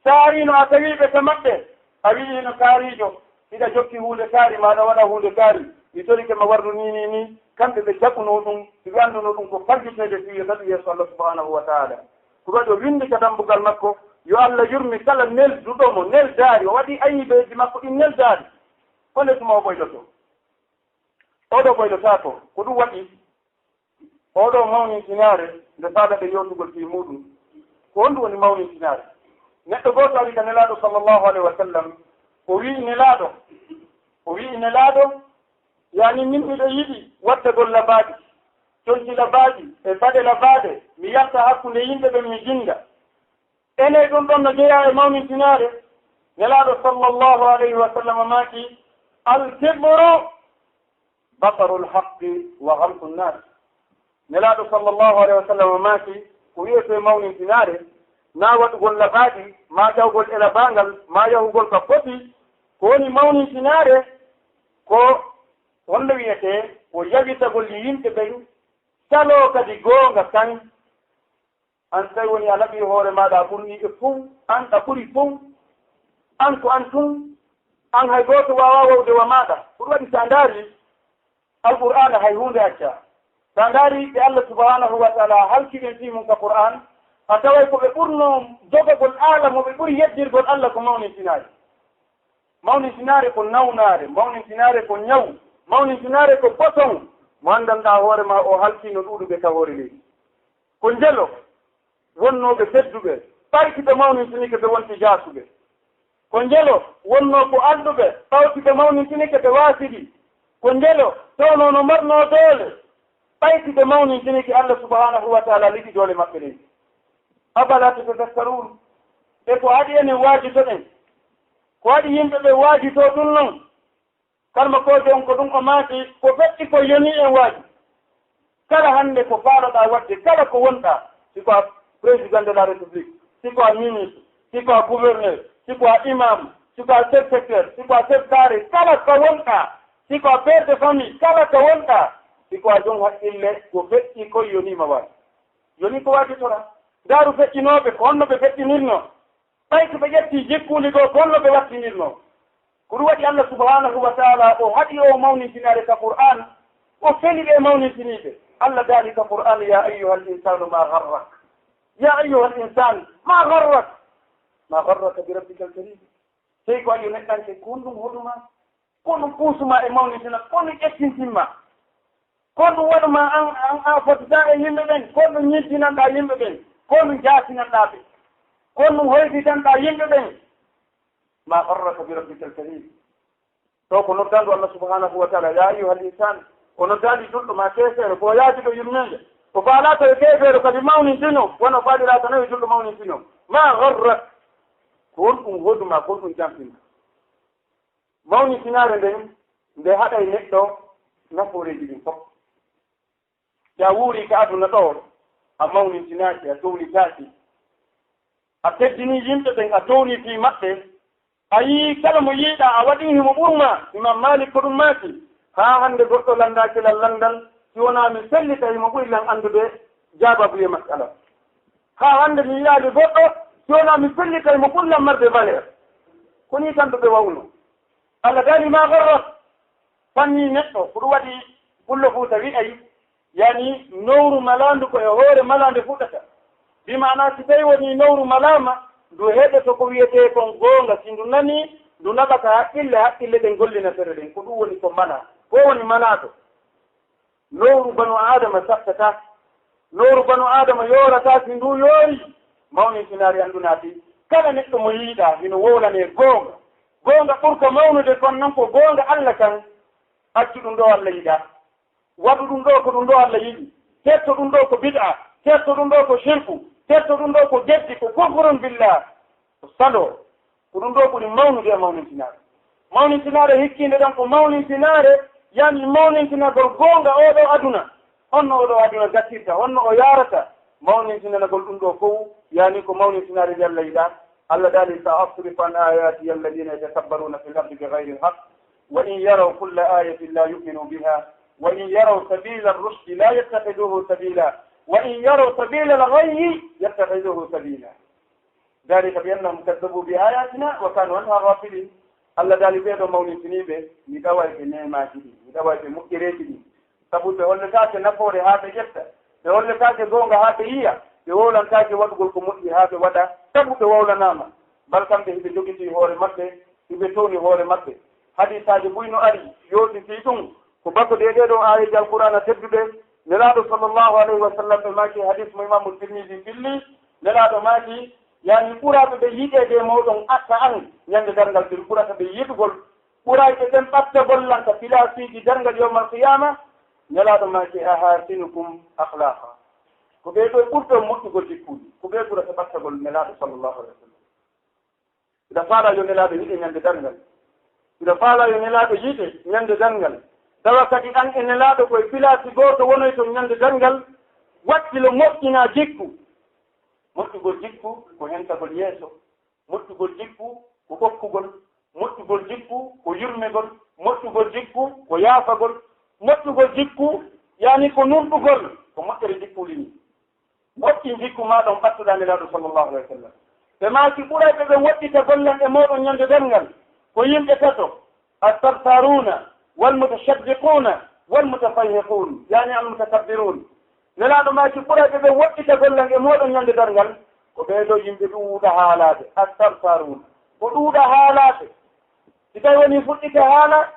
Sa ariino a tawiiɓe ka maɓɓe, a wi'iino kaariijo, hiɗa jokki huunde kaari, ma aɗa waɗa huunde kaari. Mi torike ma warru nii, nii, nii. Kamɓe ɓe jaɓunoo ɗum, ɓe annduno ɗum ko falliteede fii yo naɗu yeeso Allah subhanahu wa ta'ala. Ko waɗi o winndi ka dambugal makko, yo Allah yurme kala nelduɗo mo, neldaari, o waɗi ayiibeeji makko ɗin neldaari. Ko nde tuma o ɓoyɗoto? Oo ɗoo ɓoyɗotaako. Ko ɗum waɗi oo ɗoo mawnintinaare nde faalaɗen yewtugol fii muuɗum. Ko honɗum woni mawnintinaare? Neɗɗo gooto ari ka Nelaaɗo sallallahu alayhi wa sallam, o wi'i Nelaaɗo, o wi'i Nelaaɗo, yaani min miɗo yiɗi wattagol labaaɗi, conci labaaɗi e baɗe labaaɗe, mi yalta hakkunde yimɓe ɓen mi jinnga. Enee ɗum ɗon no jeyaa e mawnintinaare? Nelaaɗo sallallahu alayhi wa sallam maaki, "Al-kibru batarul haqqi wa ghamtun nas." Nelaaɗo sallallahu alayhi wa sallam maaki, ko wi'etee mawnintinaare, na waɗugol labaaɗi, ma jawgol e labaangal, ma yahugol ka foti. Ko woni mawnintinaare? Ko honno wi'etee? Ko yawitagol yimɓe ɓen saloo kadi goonga kan. An tawi woni a laɓii hoore maaɗa, a ɓurnii ɓe fow, an a ɓuri fow, an ko an tun, an hay gooto waawaa wowde wa maaɗa. Ko ɗum waɗi, so a ndaarii Alqur'aana, hay huunde accaa. So a ndaarii ɓe Allah subhanahu wa ta'ala halki ɓen fii mun ka Qur'aan, a taway ko ɓe ɓurnoo jogagol aala mo ɓe ɓuri yeddirgol Allah ko mawnintinaare. Mawnintinaare ko nawnaare, mawnintinaare ko ñaw, mawnintinaare ko boson, mo anndanɗaa hoore maa o halkiino ɗuuɗuɓe ka hoore leydi. Ko njelo wonnoo ɓe tedduɓe, ɓay si ɓe mawnintinike ɓe wonti jaasuɓe. Ko njelo wonnoo ko alɗuɓe, ɓaw si ɓe mawnintinike ɓe waasidi. Ko njelo tawnoo no marnoo doole, ɓay si ɓe mawnintinike Allah subhanahu wa ta'ala liɓi doole maɓɓe ɗen. Afala tatadakkaruun? E ko haɗi enen waajitoɗen? Ko haɗi yimɓe ɓe waajitoo ɗum non? Kalmakoojo on ko ɗum o maaki, ko feƴƴi ko yonii en waaju. Kala hannde ko faaloɗaa waɗde, kala ko wonɗaa, si ko a président de la république, si ko a ministre, si ko a gouverneur, si ko a imam, si ko a chef secteur, si ko a chef carré, kala ko wonɗaa, si ko a père de famille, kala ko wonɗaa, si ko a jom haqqille, ko feƴƴi ko yonii ma waaju. Yonii ko waajitoraa. Ndaaru feƴƴinooɓe, ko honno ɓe feƴƴinirnoo? Ɓay si ɓe ƴettii jikkuuli goo, ko honno ɓe wattinirnoo? Ko ɗum waɗi Allah subhanahu wa ta'ala o haɗi oo mawnintinaare ka Qur'aan, o feli ɓe mawnintiniiɓe. Allah daali ka Qur'aan, "Ya ayyuhal insaanu ma gharrak." Ya ayyuhal insaan, ma gharrak. Ma gharraka bi rabbikal kariim. Sey ko a yo neɗɗanke, ko honɗum hoɗu ma? Ko honɗum puusu ma e mawnintina? Ko honɗum ƴettintin ma? Ko honɗum waɗu ma an, an, an fotidaa e yimɓe ɓen? Ko honɗum ñintinanɗaa yimɓe ɓen? Ko honɗum jaasinanɗaa ɓe? Ko honɗum hoyfitanɗaa yimɓe ɓen? Ma gharraka bi rabbikal kariim. Ɗo ko noddandu Allah subhanahu wa ta'ala, ya ayyuhal insan. O noddaali julɗo ma keefeero, ko o yaadi ɗo yurmeende. O faalaa tawi keefeero kadi mawnintino, wano faaliraaka no e julɗo mawnintino. Ma gharrak. Ko honɗum hoɗu ma, ko honɗum janfin ma? Mawnintinaare nden, nde haɗay neɗɗo nafooreeji ɗin fof. Si a wuurii ka aduna ɗo, a mawnintinaaki, a townitaaki. A teddinii yimɓe ɓen, a townii fii maɓɓe. A yii kala mo yiiɗaa, a waɗii himo ɓurmaa. Imam Malik ko ɗum maaki. Haa hannde goɗɗo lanndaaki lan lanndal, si wonaa mi sellitay mo ɓuri lan anndude jaababuye masala. Haa hannde mi yiyaali goɗɗo, si wonaa mi sellitay mo ɓuri lan marde valeur. Ko nii tan ɓe wawno. Allah daali ma garrat. Fanni neɗɗo, ko ɗum waɗi Pullo Fuuta wi'ay, yani nowru malaandu ko e hoore malaande fuɗata. Bi maana si tawi woni nowru malaama, ndu heɗoto ko wiyetee kon goonga. Si ndu nani, ndu naɓata haqqille, haqqille ɗen gollina fere ɗen. Ko ɗum woni ko malaa. Ko woni malaaɗo? Nowru banu Aadama sattata. Nowru banu Aadama yoorata. Si ndu yoori, mawnin sinaari anndu naati. Kala neɗɗo mo yiiɗaa, hino wowlanee goonga. Goonga ɓurka mawnude kon non ko goonga Alla kan. Accu ɗum ɗo Alla yiɗaa. Waɗu ɗum ɗo ko ɗum ɗo Alla yiɗi. Hetto ɗum ɗo ko bid'a. Hetto ɗum ɗo ko shirku. Hetto ɗum ɗo ko geddi, ko kufrun billah. Ko saloo. Ko ɗum ɗo ɓuri mawnude e mawnintinaare. Mawnintinaare hikkiinde ɗon ko mawnintinaare, yani mawnintinagol goonga oo ɗoo aduna. Honno oo ɗoo aduna gattirta, honno o yaarata? Mawnintinanagol ɗum ɗo fow, yani ko mawnintinaare nde Alla yiɗaa. Alla daali, "Sa asrifu an ayati alladina yatakabbaruna fil ardi bighairi alhaq, wa in yaraw kulla ayatin la yu'minu biha, wa in yaraw sabila arrushdi la yattakhidhuhu sabila, wa in yaraw sabila alghayyi yattakhidhuhu sabila." Dalika bi annahum kaddabu bi ayatina wa kanu anha ghafilin. Alla daali, ɓee ɗoo mawnintiniiɓe, mi ɗaway ɓe neemaaji ɗin, mi ɗaway ɓe moƴƴereeji ɗin. Sabu ɓe holletaake nafoore haa ɓe ƴetta, ɓe holletaake goonga haa ɓe yiya, ɓe wowlantaake waɗugol ko moƴƴi haa ɓe waɗa, sabu ɓe wowlanaama. Bal kamɓe hiɓe jogitii hoore maɓɓe, hiɓe towni hoore maɓɓe. Hadiisaaji buy no ari, yootitii ɗum. Ko bako ɗee ɗoo aayeeji Alqur'aana tedduɗe, Nelaaɗo sallallahu alayhi wa sallam ɓe maaki, hadiis mo Imaamu Tirmidi filli, Nelaaɗo maaki, yani ɓuraaɓe ɓe yiɗeede e mooɗon akka an ñande darngal, ɓe ɓurata ɓe yiɗugol, ɓurayɓe ɓen ɓattagol lan ka pilaasiiji darngal yawmal qiyaama, Nelaaɗo maaki, "Ahasinukum akhlaqa." Ko ɓee ɗoo ɓurɓe on moƴƴugol jikkuuji, ko ɓee ɓurata ɓattagol Nelaaɗo sallallahu alayhi wa sallam. Hiɗa faalaa yo Nelaaɗo yiɗe ñande darngal. Hiɗa faalaa yo Nelaaɗo yiɗe ñande darngal. Tawa kadi an e Nelaaɗo ko e pilaasi gooto wonoyton ñande darngal, wakkilo moƴƴinaa jikku. Moƴƴugol jikku ko hentagol yeeso. Moƴƴugol jikku ko ɓokkugol. Moƴƴugol jikku ko yurmegol. Moƴƴugol jikku ko yaafagol. Moƴƴugol jikku, yani ko nunɗugol, ko moƴƴere jikkuuli ni. Moƴƴin jikku maa ɗon ɓattuɗaa Nelaaɗo sallallahu alayhi wa sallam. Ɓe maaki, ɓurayɓe ɓe woɗɗita gollan e mooɗon ñande darngal ko yimɓe tato, astartaruna, wal mutashaddiquna, wal mutafayhiqun, yani al mutakabbirun. Nelaaɗo maaki, ɓurayɓe ɓe woɗɗita gollan e mooɗon ñande darngal ko ɓee ɗoo yimɓe ɗuuɗa haalaade, astartaruna, ko ɗuuɗa haalaade. Si tawi woni fuɗɗike haala,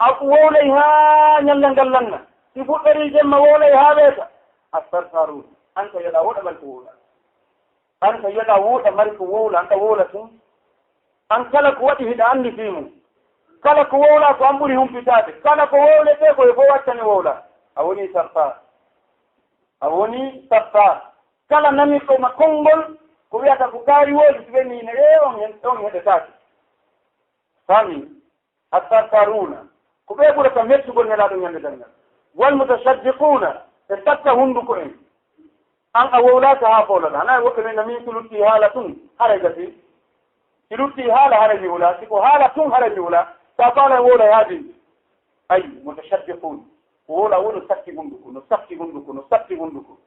a wowlay haa ñallal ngal lanna. Si fuɗɗorii jemma, wowlay haa weeta. Astartarun. An ka yeɗa woɗa mari ko wowla. An ka yeɗa woɗa mari ko wowla. An ka wowla tun. An kala ko waɗi hiɗa anndi fii mum. Kala ko wowla ko an ɓuri humpitaade. Kala ko wowletee ko e fof waccani wowla. A woni sartar. A woni sartar. Kala nanirɗo ma konngol, ko wiyata ko kaari woodi, si ɓe nii ne, ee, on hen, on heɗetaake. Faami? Astartaruna, ko ɓe ɓurata mettugol Nelaaɗo ñande darngal. Wal mutashaddiquna, ɓe satta hunduko en. An a wowlaaka haa foolata. Hanaa woɓɓe men na min si lutti haala tun, haray gasi. Si lutti haala, haray mi wula. Si ko haala tun, haray mi wula. Sa faala wowla haa dindi. Ay, mutashaddiqun. Ko wowla wo no satti hunduko, no satti hunduko, no satti hunduko.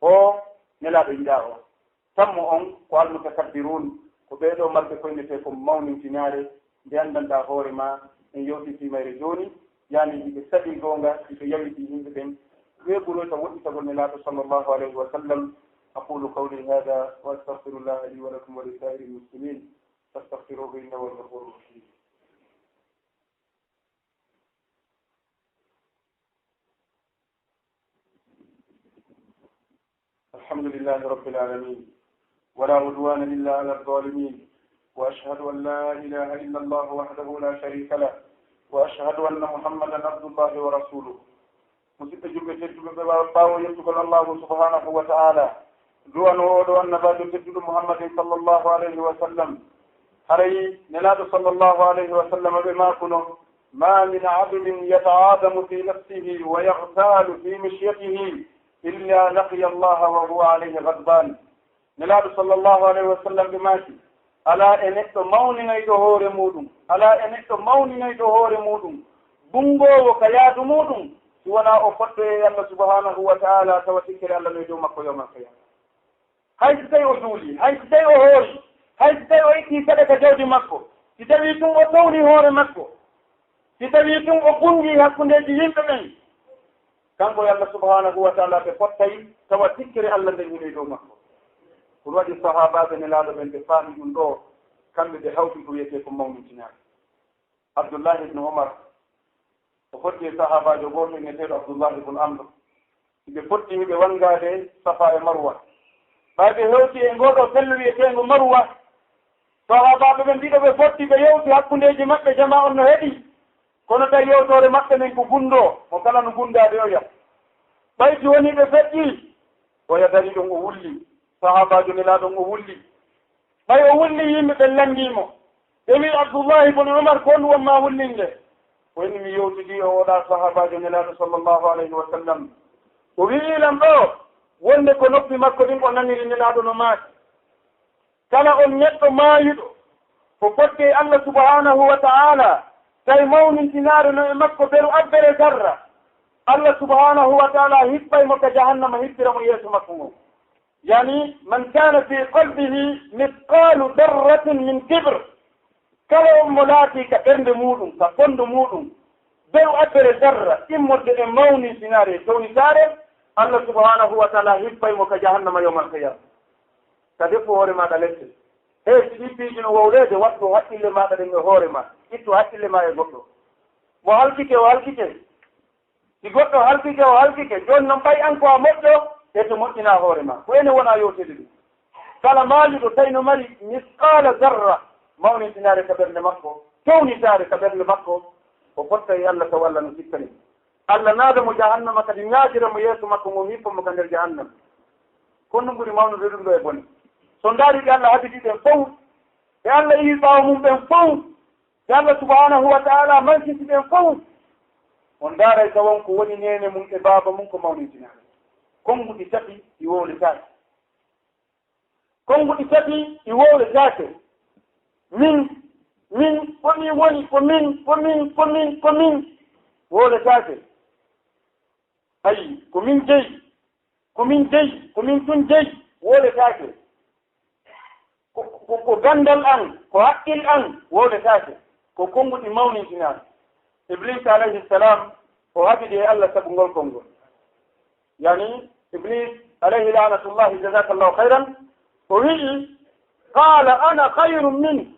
O Nelaaɗo yiɗaa o. Tammo on ko almutakabbirun, ko ɓee ɗoo marɓe koynetee ko mawnintinaare, nde anndanɗaa hoore maa, en yewtitii mayre jooni, yani hiɓe saɗi goonga, hiɓe yawitii yimɓe ɓen, ɓe ɓuroyta woɗɗitagol Nelaaɗo sallallahu alayhi wa sallam. أقول قولي هذا وأستغفر الله لي ولكم ولسائر المسلمين فاستغفروه إنه هو الغفور الرحيم. الحمد لله رب العالمين، ولا عدوان إلا على الظالمين، وأشهد أن لا إله إلا الله وحده لا شريك له، وأشهد أن محمدا عبد الله ورسوله. Musidɓe julɓe tedduɓe, ɓe ɓaawo yettugol Allahu subhanahu wa ta'ala, du'ano oɗo annabaajo tedduɗo Muhammadin sallallahu alayhi wa sallam. Haray Nelaaɗo sallallahu alayhi wa sallam ɓe maakuno, "ما من عبد يتعاظم في نفسه ويغتال في مشيته إلا لقي الله وهو عليه غضبان." Nelaaɗo sallallahu alayhi wa sallam ɓe maaki, alaa e neɗɗo mawninayɗo hoore muuɗum, alaa e neɗɗo mawninayɗo hoore muuɗum, bunngoowo ka yaadu muuɗum, Si wonaa o fottoyee Allah subhanahu wa ta'ala, tawa tikkere Allah no e dow makko yawmal qiyama. Hay si tawi o juuli, hay si tawi o hoori, hay si tawi o itti sadaka jawdi makko, si tawi tun o towni hoore makko, si tawi tun o gunji hakkundeeji yimɓe ɓen, kanko e Allah subhanahu wa ta'ala ɓe fottay, tawa tikkere Allah nden hino e dow makko. Ko ɗun waɗi sahaabaaɓe Nelaaɗo ɓen ɓe faami ɗun ɗoo, kamɓe ɓe hawti ko wi'etee ko mawnintinaaɗo. Abdullahi ibn Umar, o fotti e sahaabaajo gooto wi'eteeɗo Abdullahi ibn Amr. Ɓe fotti ɓe wanngaade Safa e Marwa. Ɓay ɓe hewti e ngoo ɗoo pello wi'eteengo Marwa, sahaabaaɓe ɓen ɗiɗo ɓe fotti, ɓe yewti hakkundeeji maɓɓe, jamaa on no heɗii. Kono tawi yewtoore maɓɓe nden ko gunndoo, mo kala no gunndaade oya. Ɓay si wonii ɓe feƴƴii, oya darii ɗon o wulli. Sahaabaajo Nelaaɗo on o wulli. Ɓay o wulli, yimɓe ɓen lanndii mo. Ɓe wi'i Abdullahi ibn Umar, ko honɗun wonmaa wullinde? O inni, mi yewtidii e oo ɗoo sahaabaajo Nelaaɗo sallallahu alayhi wa sallam. O wi'ii lan ɗoo wonde ko noppi makko ɗin o naniri Nelaaɗo no maaki. Kala on neɗɗo maayuɗo, ko fotti e Allah subhanahu wa ta'ala, tawi mawnintinaare no e makko beru abbere zarra, Allah subhanahu wa ta'ala hippay mo ka jahannama, hippira mo yeeso makko ngon. Yani, man kana fi qalbihi mithqalu dharratin min kibr, kala on mo laatii ka ɓernde muuɗum, ka fondo muuɗum, beru abbere zarra, immorde e mawnintinaare e townitaare, Allah subhanahu wa ta'ala hippay mo ka jahannama yawmal qiyama. Ka defu hoore maaɗa lette. Hey, si ɗii piiji no wowleede, wattu haqqille maaɗa ɗen e hoore ma. Ittu haqqille ma e goɗɗo. Mo halkike, o halkike. Si goɗɗo halkike, o halkike. Jooni non, ɓay an ko a moƴƴo, e to moƴƴinaa hoore ma. Ko enen wona yewtede ɗum. Kala maayuɗo tawi no mari misqaala zarra, mawnintinaare ka ɓernde makko, townitaare ka ɓernde makko, o fotta e Allah taw Allah no sikkani. Allah naada mo jahannama, kadi naatira mo yeeso makko ngon, hippa mo ka nder jahannama. Ko honɗun ɓuri mawnude ɗum ɗoo e bone? So ndaari ɓe Allah habiti ɓen fow, ɓe Allah iwi ɓaawo mum ɓen fow, ɓe Allah subhanahu wa ta'ala mansiti ɓen fow, on ndaaray tawon ko woni neene mum e baaba mum ko mawnintinaaɗo. Konnguɗi tati ɗi wowletaake. Konnguɗi tati ɗi wowletaake. Min, min, ko min woni, ko min, ko min, ko min, ko min. Wowletaake. Ayi, ko min jeyi, ko min jeyi, ko min tun jeyi, wowletaake. Ko, ko, ko ganndal an, ko haqqil an, wowletaake. Ko konnguɗi mawnintinaaɗi. Iblis alayhi salam, o habidi e Allah sabu ngol konngol. Yani, Iblis alayhi la'natullahi, jazakallahu khayran, o wi'i, qala ana khayrun min.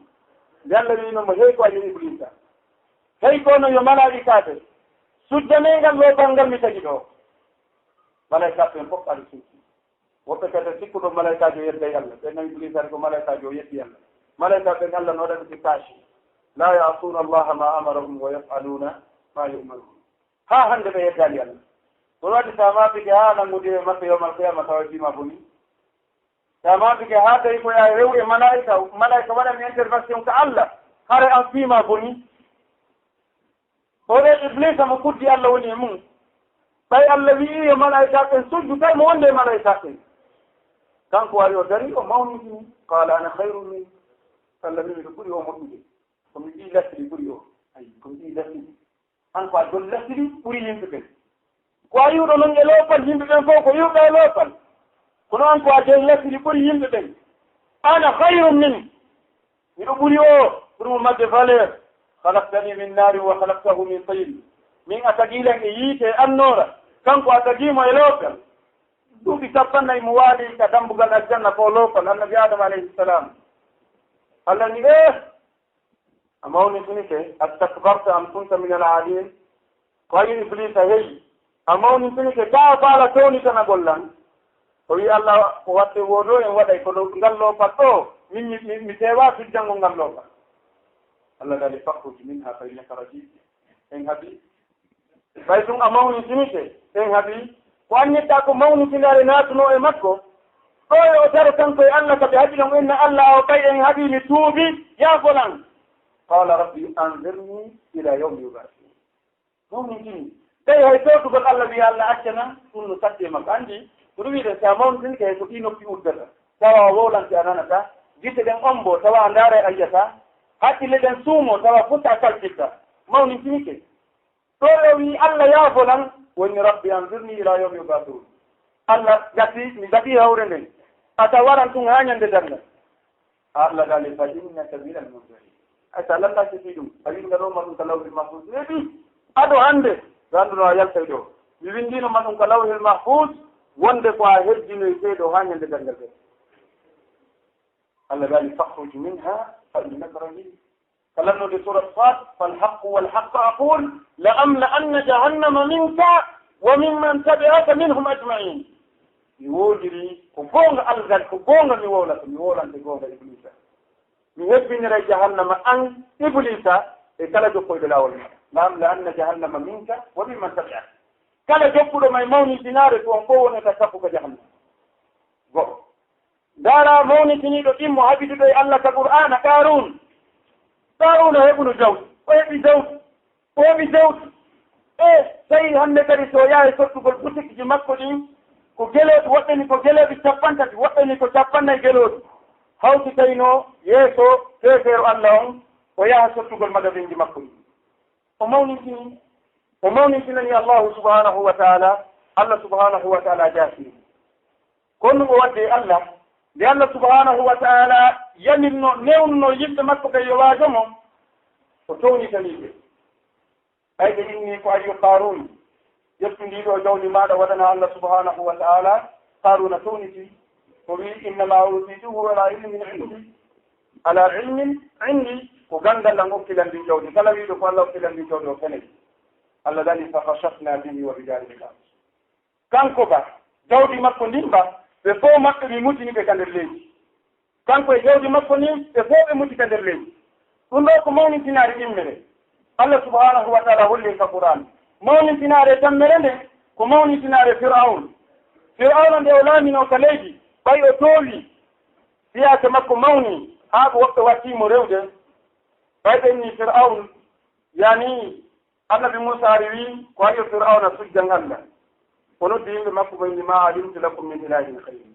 Nde Allah wi'ino mo, hey ko a yo Iblisa. Hey ko no yo malaa'ikaaɓe. Sujjanee ngal loopal ngal mi tagi ɗoo. Malaa'ikaaɓe ɓen fof ari sujji. Woɓɓe kadi sikkuɗo malaa'ikaajo yedday Allah. Ɓe nawi Iblisa ko malaa'ikaajo o yeddi Allah. Malaa'ikaaɓe ɓen Allah no waɗa ɓe taashi. La ya'suna Allaha ma amarahum wa yaf'aluna ma yu'marun. Haa hannde ɓe yeddaali Allah. Ɗum waɗi so a maapike haa nanngude e maɓɓe yawmal qiyama tawa jiima boni. So a maapike haa tawi ko yaa rew e malaa'ika, malaa'ika waɗan intervention ka Allah, hare an fiima boni. O ɗo Iblisa mo kuddi Allah woni e mum. Ɓay Allah wi'i yo malaa'ika ɓen sujju, tawi mo wonde e malaa'ika ɓen. Kanko wari o dari, o mawnitini. Qala ana khayrun min. Allah wi'i miɗo ɓuri o moƴƴude. Ko mi ɓii lasli ɓuri o. Ayi, ko mi ɓii lasli. An ko a jol lasiri ɓuri yimɓe ɓen. Ko a iwɗo non e loopal, yimɓe ɓen fof ko iwɗo e loopal. Kono an ko a jol lasiri ɓuri yimɓe ɓen. Ana khayrun min. Miɗo ɓuri o, ɓuri mo majde valeur. Khalaqtani min nari wa khalaqtahu min tin. Min a tagi lan e yiite e annoora. Kanko a tagi mo e loopal. Duuɓi cappannayi mo waali ka dambugal aljanna ko loopal, Annabi Adama alayhi salam. Allah ni, eh, a mawnitinike, astakbarta am kunta min al-alin? Ko a yi Iblisa heyi, a mawnitinike, ka a faala townitanagol lan? O wi Allah, ko watte woodo en waɗay, kono ngal loopal ɗo, min mi, mi, mi teewa sujjangol ngal loopal. Allah dali, fakhruj minha fa innaka rajim. En haɓi. Ɓay ɗum a mawnitinike, en haɓi. Ko annitta ko mawnitinare naatunoo e makko. Ɗo e o daro kanko e Allah, ka ɓe haɓi ɗon, inna Allah o ɓay en haɓi mi tuubi, yaafo lan. Qala rabbi anzirni ila yawmi yub'athun. Mawnitini. Tawi hay towtugol Allah wiya Allah accana, ɗum no satti e makko. Anndi, ko ɗum wiide, si a mawnitinike, hay ko ɗi noppi uddata. Tawa a wowlante a nanata. Gite ɗen ombo, tawa a ndaara a yiyata. Hakkille ɗen suumo, tawa futa a kalfitta. Mawnitinike. Ɗo o wi Allah yaafo lan, Woni, "Rabbi anzirni ila yawmi yub'athun." Allah, gasi, mi gasi hawre nden. A tawaran tun haa ñande darngal. Allah daali, "Fa innaka minal munzirin." Ay, so a lannaaki fii ɗum, a winndano ma ɗum ka lawhil mahfuz. Neeɓi, ado hannde, so annduno a yaltay ɗo. Mi winndino ma ɗum ka lawhil mahfuz, wonde ko a herjinoytee ɗo haa ñande darngal ɓe. Allah daali, "Fakhruj minha fa innaka rajim." Ka lannoode surat Sad, "Fal haqqu wal haqqa aqul, la amla anna jahannama minka wa mimman tabi'aka minhum ajma'in." Mi woodiri ko goonga algal, ko goonga mi wowlata, mi wowlante goonga Iblisa. Mi hebbiniray jahannama an Iblisa e kala jokkoyɗo laawol ma. La amla anna jahannama minka wa mimman tabi'aka. Kala jokkuɗo ma e mawnintinare ko on fof wonata sappo ka jahannama. Go'o. Ndaara mawnitiniiɗo ɗimmo haɓiduɗo e Allah ka Qur'aana, Qaaruun. Qaaruuna heɓuno jawdi, o heɓi jawdi, o heɓi jawdi. E tawi hannde kadi so o yahay sottugol butikji makko ɗin, ko gelooɗi, woɓɓe ni ko gelooɗi cappanɗe tati, woɓɓe ni ko cappanɗe nayi gelooɗi. Hawti tawi no yeeso keefeero Allah on, o yaha sottugol magasinji makko ɗin. O mawnintini, o mawnintinani Allahu subhanahu wa ta'ala, Allah subhanahu wa ta'ala jaasini. Kono o wadde Allah, nde Allah subhanahu wa ta'ala yamirno, newnuno yimɓe makko ɓe yo waajo mo, o townitani ɓe. Ɓayde inni ko ayyo Qaaruun, ƴettu ndi ɗo jawdi maaɗa waɗana Allah subhanahu wa ta'ala, Qaaruuna towniti, o wi, "Innama utituhu ala ilmin indi." Ala ilmin indi, ko ganndal an okki lan ndi jawdi. Kala wiiɗo ko Allah okki lan ndi jawdi o fenay. Allah dani, "Fa khasafna bihi wa bidarihi al-ard." Kanko ba, jawdi makko ndin ba, ɓe fof maɓɓe mi mutini ɓe ka nder leydi. Kanko e jawdi makko ni, ɓe fof ɓe muti ka nder leydi. Ɗum ɗo ko mawnintinaare ɗimmere. Allah subhanahu wa ta'ala holli ka Qur'an. Mawnintinaare tammere nde, ko mawnintinaare Fir'aun. Fir'auna nde o laamino ka leydi, ɓay o toowi, siyaasa makko mawni, haa ko woɓɓe watti mo rewde. Ɓay ɓe inni Fir'aun, yani, Annabi Muusa ari wi, ko ayyo Fir'auna sujjan Allah. O noddi yimɓe makko ɓe inni, "Ma alimtu lakum min ilahin ghayri."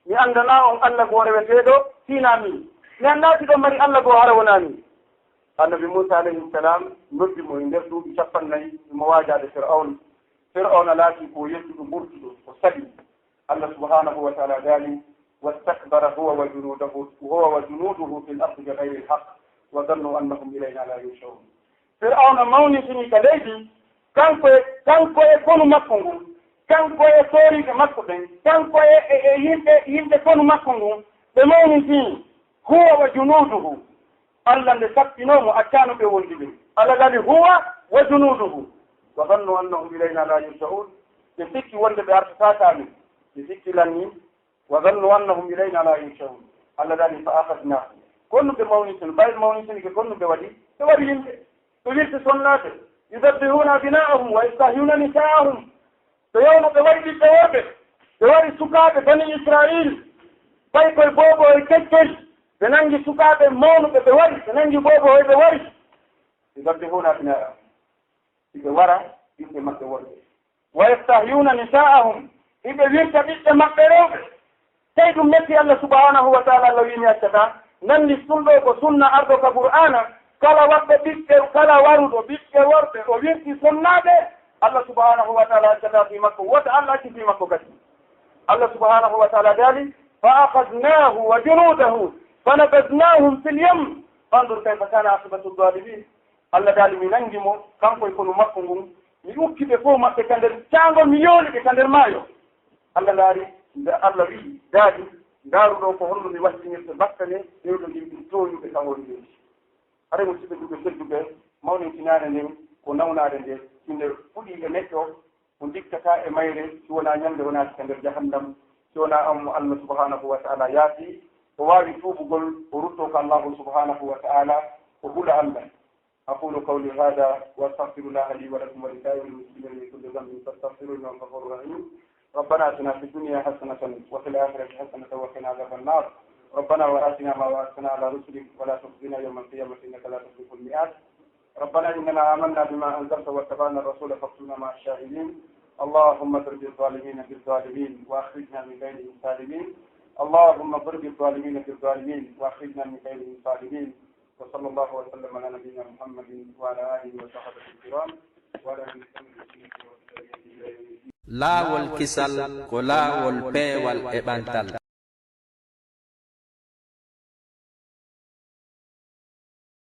Mi anndana on Allah goo reweteeɗo, si hinaa min. Mi anndaa si ɗon mari Allah goo hara wonaa min. Annabi Muusa alayhi salam noddi mo e nder duuɓi cappanɗe nayi, mo waajaade Fir'aun. Fir'auna laati ko yettuɗo murtuɗo, o sali. Allah subhanahu wa ta'ala dali, "Wastakbara huwa wa junuduhu, huwa wa junuduhu fil ardi bighayril haqq, wa dhannu annahum ilayna la yurja'un." Fir'auna mawnitini ka leydi, kanko e, kanko e konu makko ngun, kanko e sooriiɓe makko ɓen, kanko e, e, e yimɓe, yimɓe konu makko ngun, ɓe mawnitini, huwa wa junuduhu. Allah nde sappinoo mo, accaano ɓe wondi ɓe. Allah dali, "Huwa wa junuduhu. Wa dhannu annahum ilayna la yurja'un." Ɓe sikki wonde ɓe artataa ka min. Ɓe sikki lanni, "Wa dhannu annahum ilayna la yurja'un." Allah dali, "Fa akhadnahu." Konnu ɓe mawnitin, ɓay mawnitin ke konnu ɓe waɗi, ɓe waɗi yimɓe. Ɓe wirti sonnaade. "Yudabbihuna abna'ahum wa yastahyuna nisa'ahum." Ɓe yawno ɓe waɗi ɓiɓɓe worɓe, ɓe waɗi sukaaɓe Bani Israil. Ɓay koye boobo e keccel, ɓe nangi sukaaɓe mawnuɓe ɓe wari, ɓe nangi boobo e ɓe wari. Yudabbihuna abna'ahum. Hiɓe wara ɓiɓɓe maɓɓe worɓe. "Wa yastahyuna nisa'ahum." Hiɓe wirta ɓiɓɓe maɓɓe rewɓe. Tawi ɗum metti Allah subhanahu wa ta'ala, Allah wi'i mi accataa. Nanndi ɗum ɗo ko sunna arɗo ka Qur'aana. Kala waɗɗo ɓiɓɓe, kala waruɗo ɓiɓɓe worɓe, o wirti sonnaaɓe, Allah subhanahu wa ta'ala accataa fii makko. Wota Allah acci fii makko kadi. Allah subhanahu wa ta'ala daali, "Fa akhadnahu wa junudahu fa nabadnahum fil yam. Fanzur kayfa kana aqibatu dhalimin." Allah daali, mi nangi mo, kanko e konu makko ngun, mi ukki ɓe fof maɓɓe ka nder caangol, mi yooli ɓe ka nder maayo. Allah ndaari, nde Allah wi'i, daali, ndaaru ɗo ko honno mi wattinirta battane ɗeeɗo yimɓe tooñuɓe ka hoore leydi. Haray musidɓe tedduɓe, mawnintinaare nden ko nawnaare nde, si nde fuɗii e neɗɗo, o dikkataa e mayre, si wonaa ñande o naati ka nder jahannam, si wonaa an mo Allah subhanahu wa ta'ala yaafi, o waawi tuubugol, o ruttoo ka Allahu subhanahu wa ta'ala, o hula Allah. أقول قولي هذا وأستغفر الله لي ولكم ولسائر المسلمين من كل ذنب فاستغفروه إنه هو الغفور الرحيم. ربنا آتنا في الدنيا حسنة وفي الآخرة حسنة وقنا عذاب النار. ربنا وآتنا ما وعدتنا على رسلك ولا تخزنا يوم القيامة إنك لا تخلف الميعاد. ربنا إننا آمنا بما أنزلت واتبعنا الرسول فاكتبنا مع الشاهدين. اللهم اضرب الظالمين بالظالمين وأخرجنا من بينهم سالمين. اللهم اضرب الظالمين بالظالمين وأخرجنا من بينهم سالمين. وصلى الله وسلم على نبينا محمد وعلى آله وصحبه الكرام وعلى آله وصحبه وسلم. Laawol kisal ko laawol peewal e ɓantal.